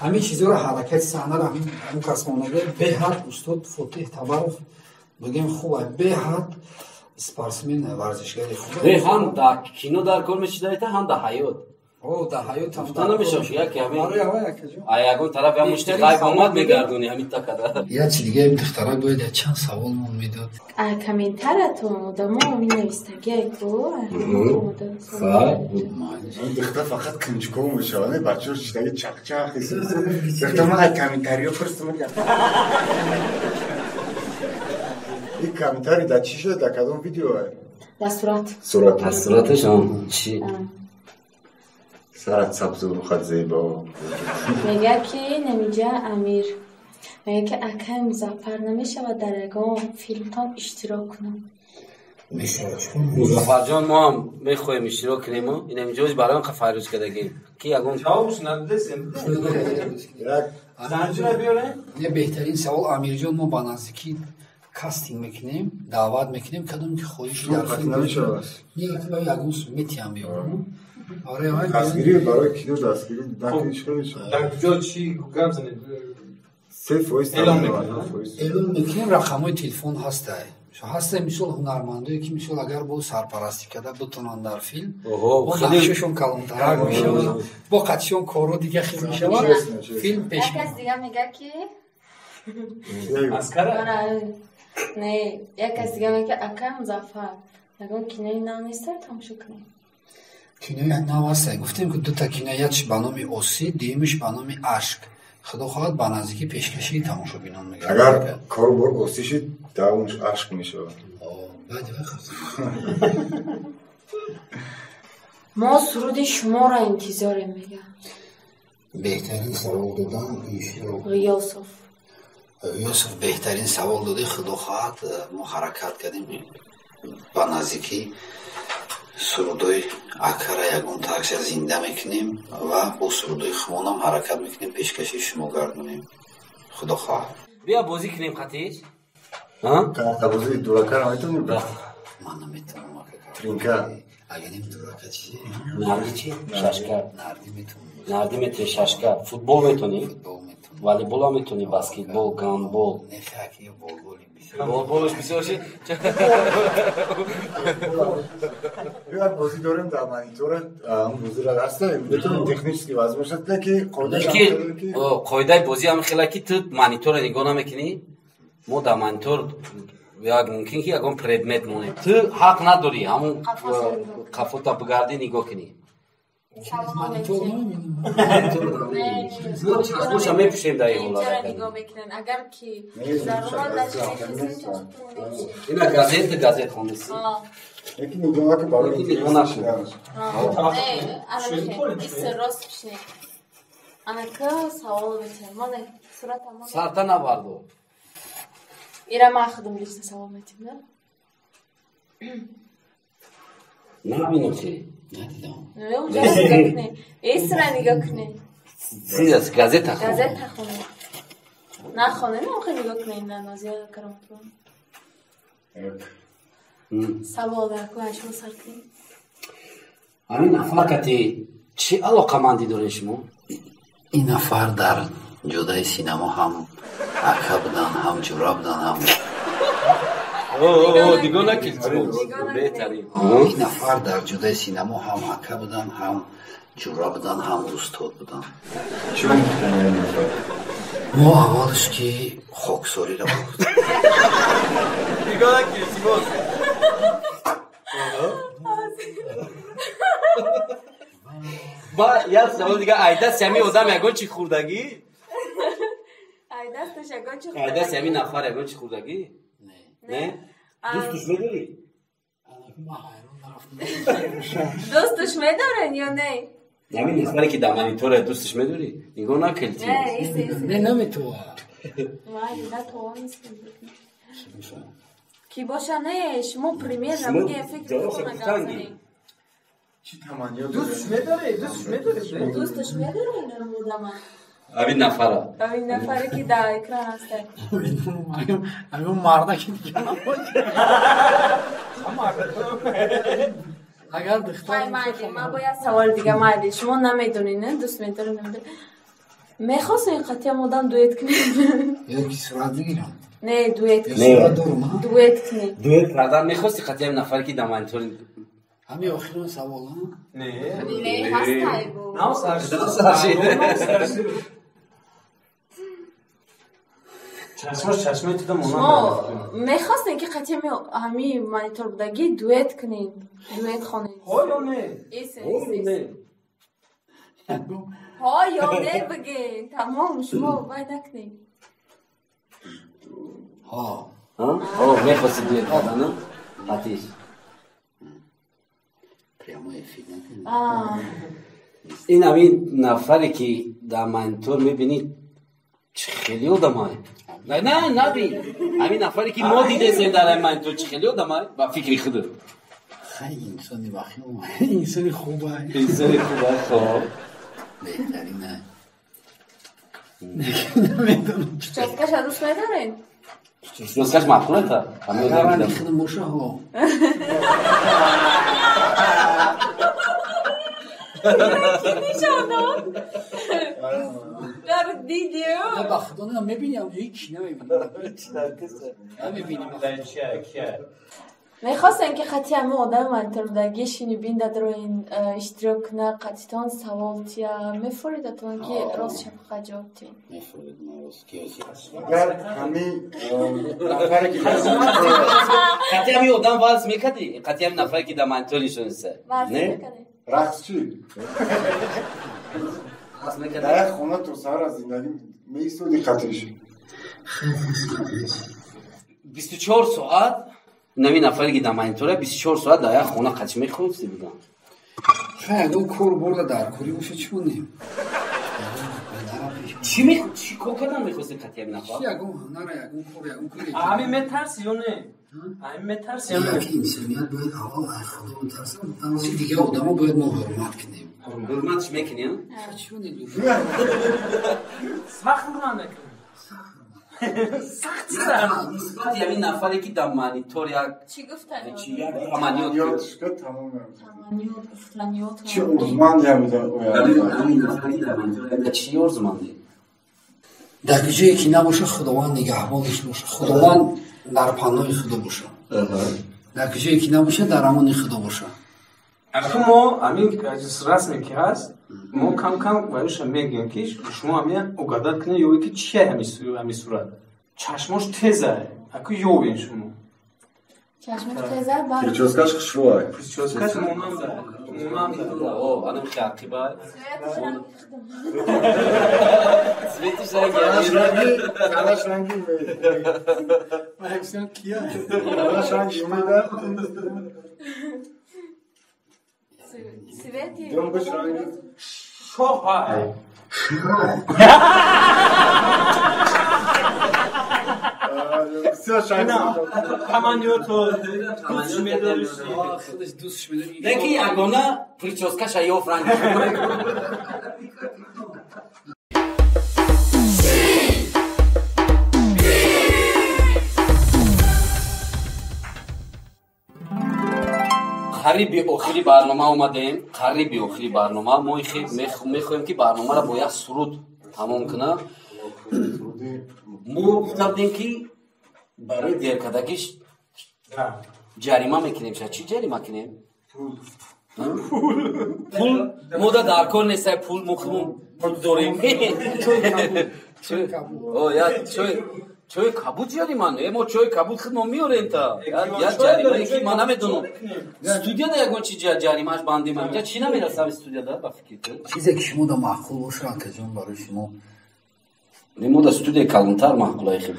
Ҳамин чизоро, ҳаракати саҳнаро ҳамин кас монада. Беҳад устод Фотиҳ Табаров бигем хуб, беҳад спортсмен, варзишгари хуб. Ҳам дар кино дар кор мешидаита, ҳам дар ҳаёт. О, дар ҳаёт. Гуфта намешавад, ки яке ҳамин ягон тараф я мушти ғайб омад, мегардони ҳамин такада. Як чи дига, духтарак бояд як чанд савол мон медод. Комментариятон одамо менавистагиай ку. Духтар фақат кунҷков мешавад, бачаҳо чидаги чақчақ. Духтар, ман комментариё пурсам. Ин комментарий дар чӣ шуда, дар кадом видео? Дар сурат. Сурат. Дар сураташон чӣ? Сарат сабзу, рухат зебо. Мега ки намиҷа Амир мега, ки акай Музаффар, намешавад дар ягон филмтон иштирок кунам? Музаффарҷон, мо ҳам мехоҳем иштирок кунему инамиҷоз барои он фарёд кардагем, ки ягон ҷавобш надодесем. Не, беҳтарин савол, Амирҷон. Мо ба наздикӣ Кастинг мекунем, даъват мекунем, кадом ки хоҳиши дар филм ягон метиҳам биёрам. Дастгирӣ барои кино, дастгирӣ дар куҷо чӣ гап занед? 3% эълон мекунем, эълон мекунем, рақамҳои телефон ҳастай. Ҳастай, мисол, ҳунармандое ки, мисол, агар бо сарпарастӣ карда бутонанд дар филм, бо нақшашон калонтарак мешавад, бо қатишон корҳо дига хел мешавад, филм пеш. Як кас дига мега ки не, як кас дига мега: акай Музаффар, ягон кинои нав неста, тамошо кунем? Кинои нав ҳастай. Гуфтем ки дута кино, якш ба номи Осӣ, дуюмиш ба номи Ашк. Худо хоҳад, ба наздикӣ пешкашии тамошобинон мегардад. Агар корубор осӣ шид, давомаш ашк мешавад. Баъди вақт. Мо суруди шуморо интизорем, мега. Беҳтарин савол додан. Ғиёсов. Юсуф, беҳтарин савол додӣ. Худо хоҳад, мо ҳаракат кардем, ба наздикӣ сурудои акара ягон такша зинда мекунем ва бо сурудои хумонам ҳаракат мекунем, пешкаши шумо гардонем, худо хоҳад. Бия бозӣ кунем қатиш. Картабозии дуракара метавонӣ? Ман наметавонам, ака. Тринка. Агар нем дурака чи? Нарди чи? Шашка. Нарди метавонам. Нарди метавонӣ, шашка, футбол метавонӣ? Футбол метавонам. Волейболам метавонӣ, баскетбол, гандбол? Не, хаки болболи бисёр. Болболаш бисёр ши. Як бозӣ дорем дар монитора, он бозиро ҳаста, метавонем, технически возможно ки қоидааш ки қоидаи бозӣ ҳам хела ки ту монитора нигоҳ намекунӣ, мо дар монитор як мумкин ки ягон предмет монем, ту ҳақ надорӣ ҳамун қафота бигардӣ, нигоҳ кунӣ. Монитор намебинам. Мо чашмоша мепӯшем дар ин ҳолат. Нигоҳ мекунен, агар ки зарурат дошт, мехезем, чашмтон мепӯшем. Ина газета, газет хондеси. Яки нигоҳ ки барои Нигоҳ накун. Не, ана ис рост пишне. Анака савол метиҳам, моне сурата моне. Сарта набардо. Ира ман худам лично савол метиҳам, да? Набинам чи. Надидам. Не, унҷа нигоҳ кунед, исра нигоҳ кунед. Сиз газета хон. Газета хонед, нахонед, охи нигоҳ кунед на Нозия Кароматова. Савол даку шумо сар кунед. Ҳамин нафар кати чӣ алоқамандӣ доред шумо? Ин нафар дар ҷодаи синамо ҳам ака будан, ҳам ҷура будан, ҳам Нигоҳ накун, беҳтарин. Ин нафар дар ҷодаи синамо ҳам ака будан, ҳам ҷура будан, ҳам устод будан. Чӣ мегуфтани ин нафар? Мо аввалш ки хоксориро гуфтем. Нигоҳ накун, илтимос. Ба як савол дига: айдаст ҳами одам ягон чӣ хӯрдагӣ? Айдасташ ягон чӣ? Айдаст ҳами нафар ягон чӣ хӯрдагӣ? Не. Не, дӯстуш медорӣ? Ман ҳайрон нарафтам. Дӯстуш медорен ё не? Ҳамин нафаре ки дар монитора, дӯстуш медорӣ? Нигоҳ накун, Не. илтимос. Ис ис. Не, наметавонам. Майли, да, тавонистем ки боша. Не, шумо примерно Шумо бигем, фикр ҷавобша худона гап гуфтанги. занем. Чӣ таманниё Дӯстш дорем? медорӣ? Дӯстш медорӣ? Дӯстуш медорен одама? Ҳамин нафара. Ҳамин нафаре ки дар экран ҳаста. Ҳамин марда ки дига набошад. Агар духтар Ай, майли, ман бояд саволи дига. Майли, шумо намедонед, не, дӯст медоред, намедонед, мехостем қатъиам одам дуэт кунед? Ё ки сурат бигирам? Не, дуэт. Ё Не. сурат дорум, а? Дуэт кунед. Дуэт кардан мехости қатъи ҳамин нафаре ки дар монитор? Ҳамин охирон савол, а? Не. Не, ҳастай бо. Нав сар шуд. Нав сар шуд. Нав сар шуд. Чашмош чашмаи туда Шумо монанд. мехостем ки қатъи ҳамин монитор будагӣ дуэт кунед, дуэт хонед? Ҳо ё не? Ис ис ис. Ҳо ё не бигин, тамом, шумо вай накунед. Ҳо. О, мехости дуэт кардан қатиш? Прямой эфир накунем. А. Ин ҳамин нафаре ки дар монитор мебинӣ, чӣ хеле одамай? Не, не, набин, ҳамин нафаре ки мо дидесем дар ҳамин монитор, чӣ хеле одамай ба фикри худат? Хай, инсони вахим, инсони хуба. Инсони хуба, хоб. Беҳтарин. Намедонам. Чоткаша дӯст медоред? Прическаш маъқулата? Агар ранги худам боша, ҳо. Нишон дод. Дар дидио. Ба худо намебинам, ҳеҷ намебинам. Намебинам. Мехостем ки қатъи ҳама одами монитор будагӣ шину бин дадроин иштирок куна, қатъитон савол тия мефоридатон ки рост шафқа ҷавоб тиҳем. Мефорид ма рост ки Агар ҳамин нафаре ки Қатъи ҳамин одам валс мекардӣ? Қатъи ҳамин нафаре ки дар монитор нишониста? Валс Не? мекардем. Рақс чӣ? Валс мекардӣ? Дар як хона то саҳар аз зиндагӣ меистоди қатиш. 24 соат нави нафаре ки дар монитора 24 соат дар як хона қатъи мехӯрдӣ будам. Хай, ягон кор бурда дар корӣ боша, чӣ монем? Чӣ чӣ кор кардан мехостӣ қатъи ҳамин нафар? Чӣ, ягон ҳунара, ягон кор, ягон кори. Ҳамин метарси ё не? Ҳамин метарси ё не? Яки инсоният бояд аввал аз худо битарсад, баъзи дигар одамо бояд мо ҳурмат кунем. Ҳурматш мекунӣ? Чӣ монем? Сахт ҳурмат мекунем. Сахт сахт. Нисбати ҳамин нафаре ки дар монитор як Чӣ гуфтани? Чӣ як таманниёт Ёдшка тамом. Таманниёт гуфтаниёт. Чӣ орзуманд ҳамида оянда? Ҳамин нафаре ки дар монитор як чӣ орзумандӣ? Дар ҷое ки набоша, Худованд нигаҳбонаш боша, Худованд дар паноҳи худо боша. Дар ҷое ки набоша, дар амони худо боша. Аку мо ҳамин расме ки ҳаст, мо кам кам бароша мегӯем ки шумо ҳамин угадать кунед ё ки чия ҳамин сурат. Чашмош теза, аку ёбен шумо. Чашмош теза бар. Прическаш хушрӯай. Прическаш монанда. Монанда. О, анам хе ақиба. Цветиш Танаш ранги. ранги, танаш ранги умед. Кия? Танаш ранги умеда. Цвети. Думбаш ранги. Шоҳ ҳай. Бисёр шанс. Таманниёто дӯстш медориш. Худаш дӯстш медорӣ. Не ки ягона прическаша ёфт ранги. Қариби охири барнома омадем, қариби охири барнома. Мо мехоҳем ки барномаро бо як суруд тамом кунам. Мо гуфта будем ки барои деркардагиш ҷарима мекунем. Ша чӣ ҷарима кунем? Пул мода дар кор нестай, пул мо худмон пул дорем. Чойи кабуд ҷарима не, мо чойи кабуд худмон меорем та. Як ҷаримае ки ман намедонам. Студияда ягон чи ҷаримааш бандем, инҷа чӣ намерасам студияда ба фикри ту? Чизе ки шумо да маъқул боша, акаҷон, барои шумо. Не, мо да студияи калонтар маъқулай хеб.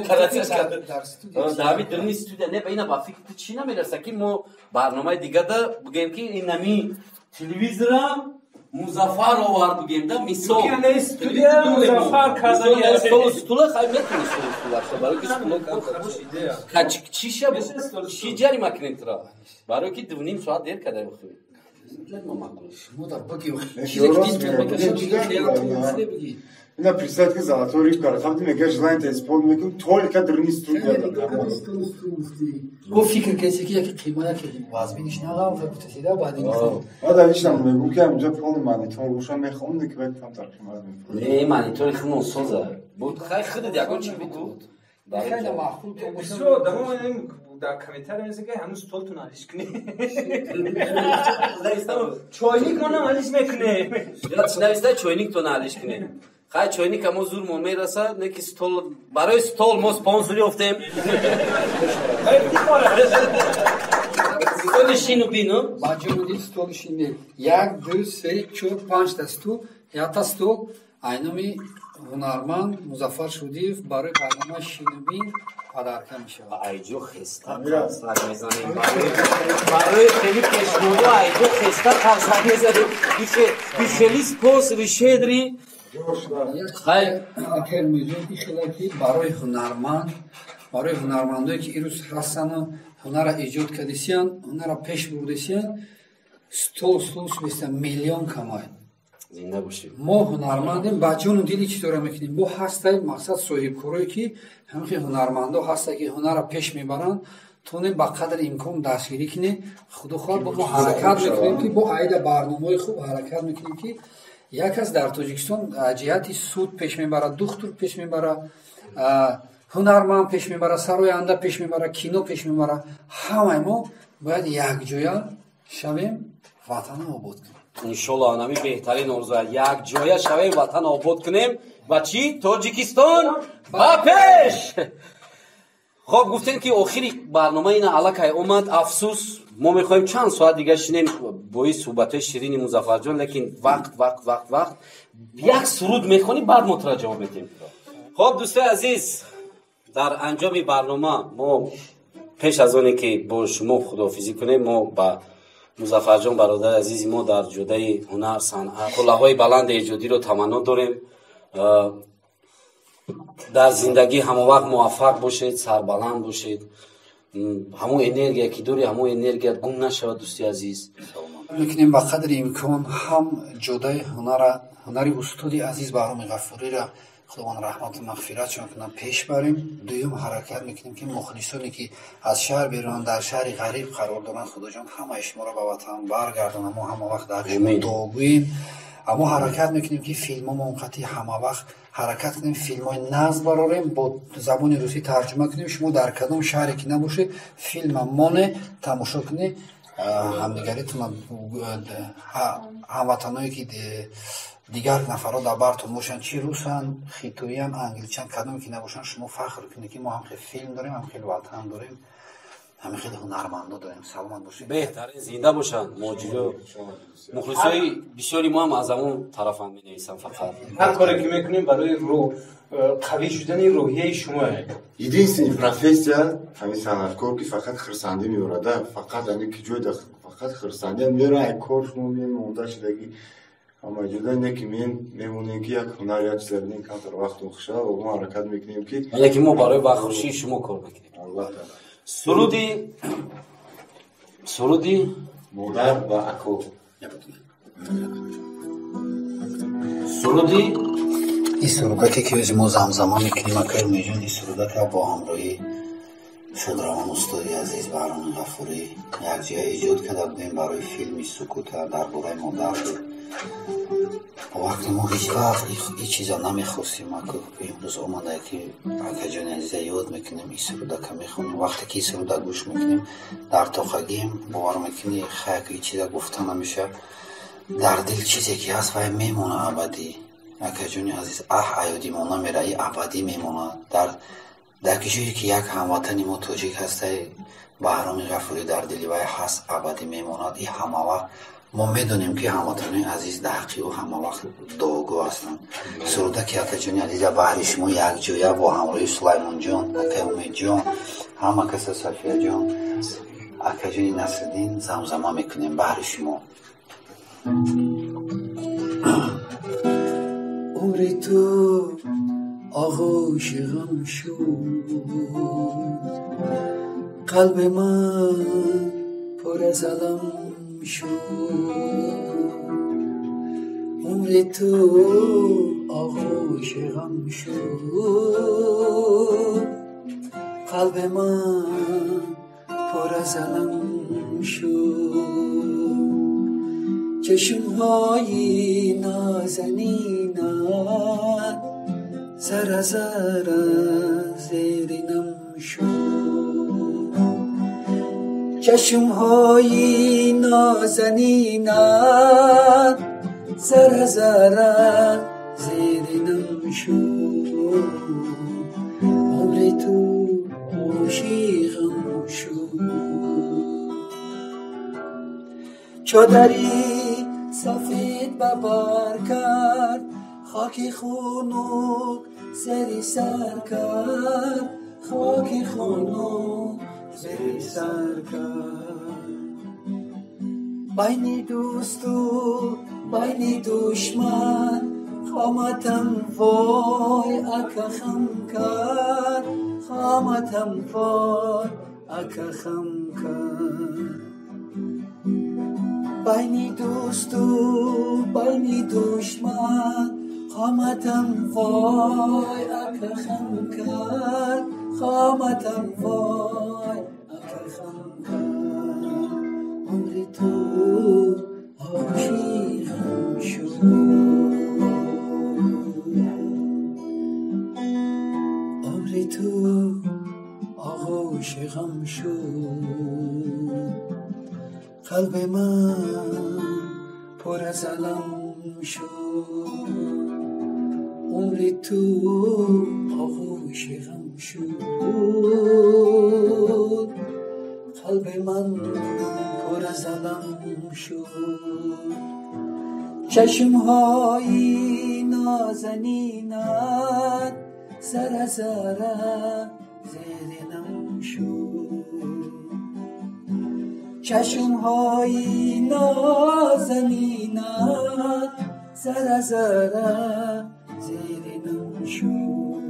Дар студия. Дар ҳамин дурни студия не, ба ина ба фикри ту чӣ намераса ки мо барномаи дигада бигӯем ки инами телевизорам Музаффар овард бигӯем да, мисол. Ки не студия Музаффар карданӣ. Столу стула хай метавони столу стула барои ки стула Хорош идея. Чӣ ша чӣ ҷарима кунем тура? Барои ки 2,5 соат дер кардаем охир. Ҷарима маъқул. Шумо да бигӣ, чизе ки дилтон мекашад, чизе ки хаёлтон мехӯрад, бигӣ. Ина представь ки золотой рыбка рафт, мега желание исполнить мекун только дрни студия. Го фикр кардӣ ки яке қимат, яке вазбиниш нағалта гуфтасида, баъд ин Баъд авишам мегӯм ки ҳаминҷо полный монитор боша, мехоҳам ки баъд камтар қимат мефурӯшам. Не, монитори худмон соза. Буд хай худат ягон чӣ бигӯ. Хеле маъқул то боша. Бисёр одамо дар комментария менависанд ки ҳанӯз столтон алиш кунед. Чойник монам алиш мекунем. Чӣ нависта, чойниктон алиш кунед. Хай, чойника мо зур мо мерасад, не ки стол, барои стол мо спонсор ёфтем. Столи шину бину. Ба ҷони дил столи шин бин. Як, ду, се, чор, панҷта стул, якта стол айноми ҳунарманд Музаффар Шудиев барои барномаи Шинубин подарка мешавад. Айҷо хеста қарсак мезанем. Барои хели пешниҳодо айҷо хеста қарсак мезанем. Бихели спонсори щедрый. Хай. Акер меҷон, ихела ки барои ҳунарманд, барои ҳунармандое ки ирӯз ҳастану ҳунарра эҷод кардисиян, ҳунарра пеш бурдисиян, стол стол беста миллион камай. Зинда бошед. Мо ҳунармандем, ба ҷону дили чӣ тора мекунем. Бо ҳастай мақсад соҳибкорое ки ҳамихи ҳунармандо ҳастай ки ҳунарро пеш мебаранд, тонем ба қадри имкон дастгирӣ кунем. Худо хоҳад бо мо ҳаракат мекунем ки бо айда барномаҳои хуб ҳаракат мекунем ки як кас дар Тоҷикистон ҷиҳати суд пеш мебарад, духтур пеш мебарад, ҳунарманд пеш мебарад, сароянда пеш мебарад, кино пеш мебарад. Ҳамаи мо бояд якҷоя шавем, ватанро обод кунем. Иншоллоҳ, анами беҳтарин орзу, якҷоя шавем, ватан обод кунем ва чӣ? Тоҷикистон ба пеш! Хоб, гуфтем ки охири барнома ина аллакай омад. Афсӯс, мо мехоҳем чанд соат дига шинем бо ин суҳбатҳои ширини Музаффарҷон, лекин вақт вақт вақт вақт. Як суруд мехонӣ, баъд мо тура ҷавоб медиҳем. Хоб, дӯстои азиз, дар анҷоми барнома мо пеш аз оне ки бо шумо худоҳофизӣ кунем, мо ба Музаффарҷон, бародари азизи мо, дар ҷодаи ҳунар, санъат қуллаҳои баланди эҷодиро таманно дорем. Дар зиндагӣ ҳамавақт муваффақ бошед, сарбаланд бошед. Ҳамон энергия ки дорӣ, ҳамон энергия гум нашавад, дӯсти азиз. Мекунем ба қадри имкон ҳам ҷодаи ҳунара, ҳунари устоди азиз Баҳроми Ғафурира, Худованд раҳмату мағфиратшон кунад, пеш барем. Дуюм, ҳаракат мекунем ки мухлисоне ки аз шаҳр берун, дар шаҳри ғариб қарор доранд, Худоҷон ҳамаи шуморо ба ватан баргардонад. Мо ҳама вақт дар шумо дуогӯем. Аммо ҳаракат мекунем ки филмҳомо онқадри ҳама вақт ҳаракат кунем, филмҳои нағз барорем, бо забони русӣ тарҷума кунем. Шумо дар кадом шаҳре ки набошед, филма моне тамошо кунед, ҳамдигаритона, ҳамватаное ки дигар нафарҳо дар бартон бошанд, чи русанд, хитоиянд, англичан, кадоме ки набошанд, шумо фахр кунед ки мо ҳам хел филм дорем, ҳам хел ватан дорем, ҳамин хеле ҳунармандо дорем. Саломат бошед. Беҳтарин, зинда бошанд. Моҷиро мухлисои бисёри мо ҳам аз ҳамон тарафам менависам фақат. Ҳар коре ки мекунем барои қавӣ шудани рӯҳияи шумо. Единственный профессия ҳамин санъаткор ки фақат хурсандӣ меорада, фақат ҳамин ки ҷой фақат хурсандӣ меора, ай кор шумо мемонда шудаги ҳама ҷода не ки мемонем ки як ҳунар, як чиза бинем, камтар вақтон хушава ва мо ҳаракат мекунем ки яъне ки мо барои бахушии шумо кор мекунем. Албатта. Суруди модар ва ако. Суруди ин сурудаке ки ози мо замзама мекунем, акай Умедҷон, ин сурудака бо ҳамроҳи шодравон устоди азиз Баҳроми Ғафурӣ якҷоя эҷод карда будем барои филми Сукута, дар бораи модар буд. Вақте мо ҳеҷ вақт ин чиза намехостем, имрӯз омада ки акаҷони азиза ёд мекунем, ин сурудака мехонем. Вақте ки ин суруда гӯш мекунем, дар тоқагием, бовар мекунӣ, хаяк ин чиза гуфта намешавад. Дар дил чизе ки ҳаст, вай мемонад абадӣ. Акаҷони азиз, аҳ, аёди мо намера, и абадӣ мемонад. Дар ҷое ки як ҳамватани мо тоҷик ҳастай, Баҳроми Ғафурӣ дар дили вай ҳаст, абадӣ мемонад. И ҳамавақт мо медонем ки ҳамватанои азиз дар ҳаққи ӯ ҳамавақт дуогӯ ҳастанд. Суруда ки акаҷони азиза баҳри шумо якҷоя бо ҳамроҳи Сулаймонҷон, акай Умедҷон, ҳама каса, Сафияҷон, акаҷони Насриддин замзама мекунем баҳри шумо. Умри ту оғӯши ғам шуд, қалби ман пур аз алам шуд. Умри ту оғӯши ғам шуд, қалби ман пур аз алам шуд. Чашмҳои нозанинат зара зара зери нам шуд. Чашмҳои нозанинат зара зара зери нам шуд. Умри ту оғӯши ғам шуд. Чодари сафед ба бар кард, хоки хунук зери сар кард, хоки хунук зери сар кард. Байни дӯсту байни душман қоматам вой ака хам кард, қоматам вой ака хам кард. Байни дӯсту байни душман қоматам вой ака хам кард, қоматам вой ака хам кард. Умри ту оғӯши ғам шуд, умри ту оғӯши ғам шуд. Қалби ман пур аз алам шуд, умри ту оғӯши ғам шуд. Қалби ман пур аз алам шуд. Чашмҳои нозанинат зара зара зери нам шуд. Чашмҳои нозанинат зара зара зери нам шуд.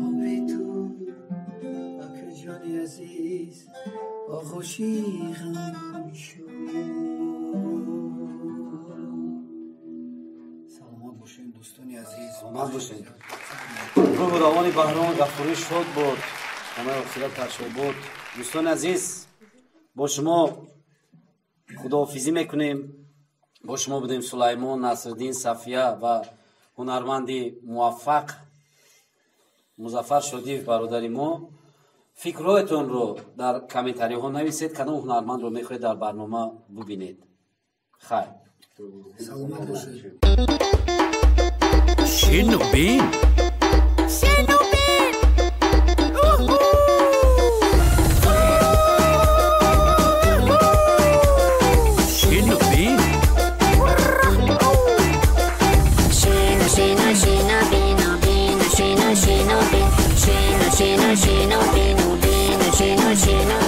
Умри ту акаҷони азиз оғӯши ғам шуд. Саломат бошед, дӯстони азиз. Саломат бошед. Рӯҳу равони Баҳром Ғафурӣ шод буд, ҳамаи охират шод буд. Дӯстони азиз, бо шумо худоҳофизӣ мекунем. Бо шумо будем Сулаймон, Насриддин, Сафия ва ҳунарманди муваффақ Музаффар Шодиев, бародари мо. Фикрҳоятонро дар комментариҳо нависед, кадом ҳунармандро мехоҳед дар барнома бубинед. Хайр. Саломат бошед. Шину бин. Шину бин. Шину бин. Шину, шину, шину, бину, бину, шину, шину, бин. Шину, шину, шину, бину, бину, шину, шину.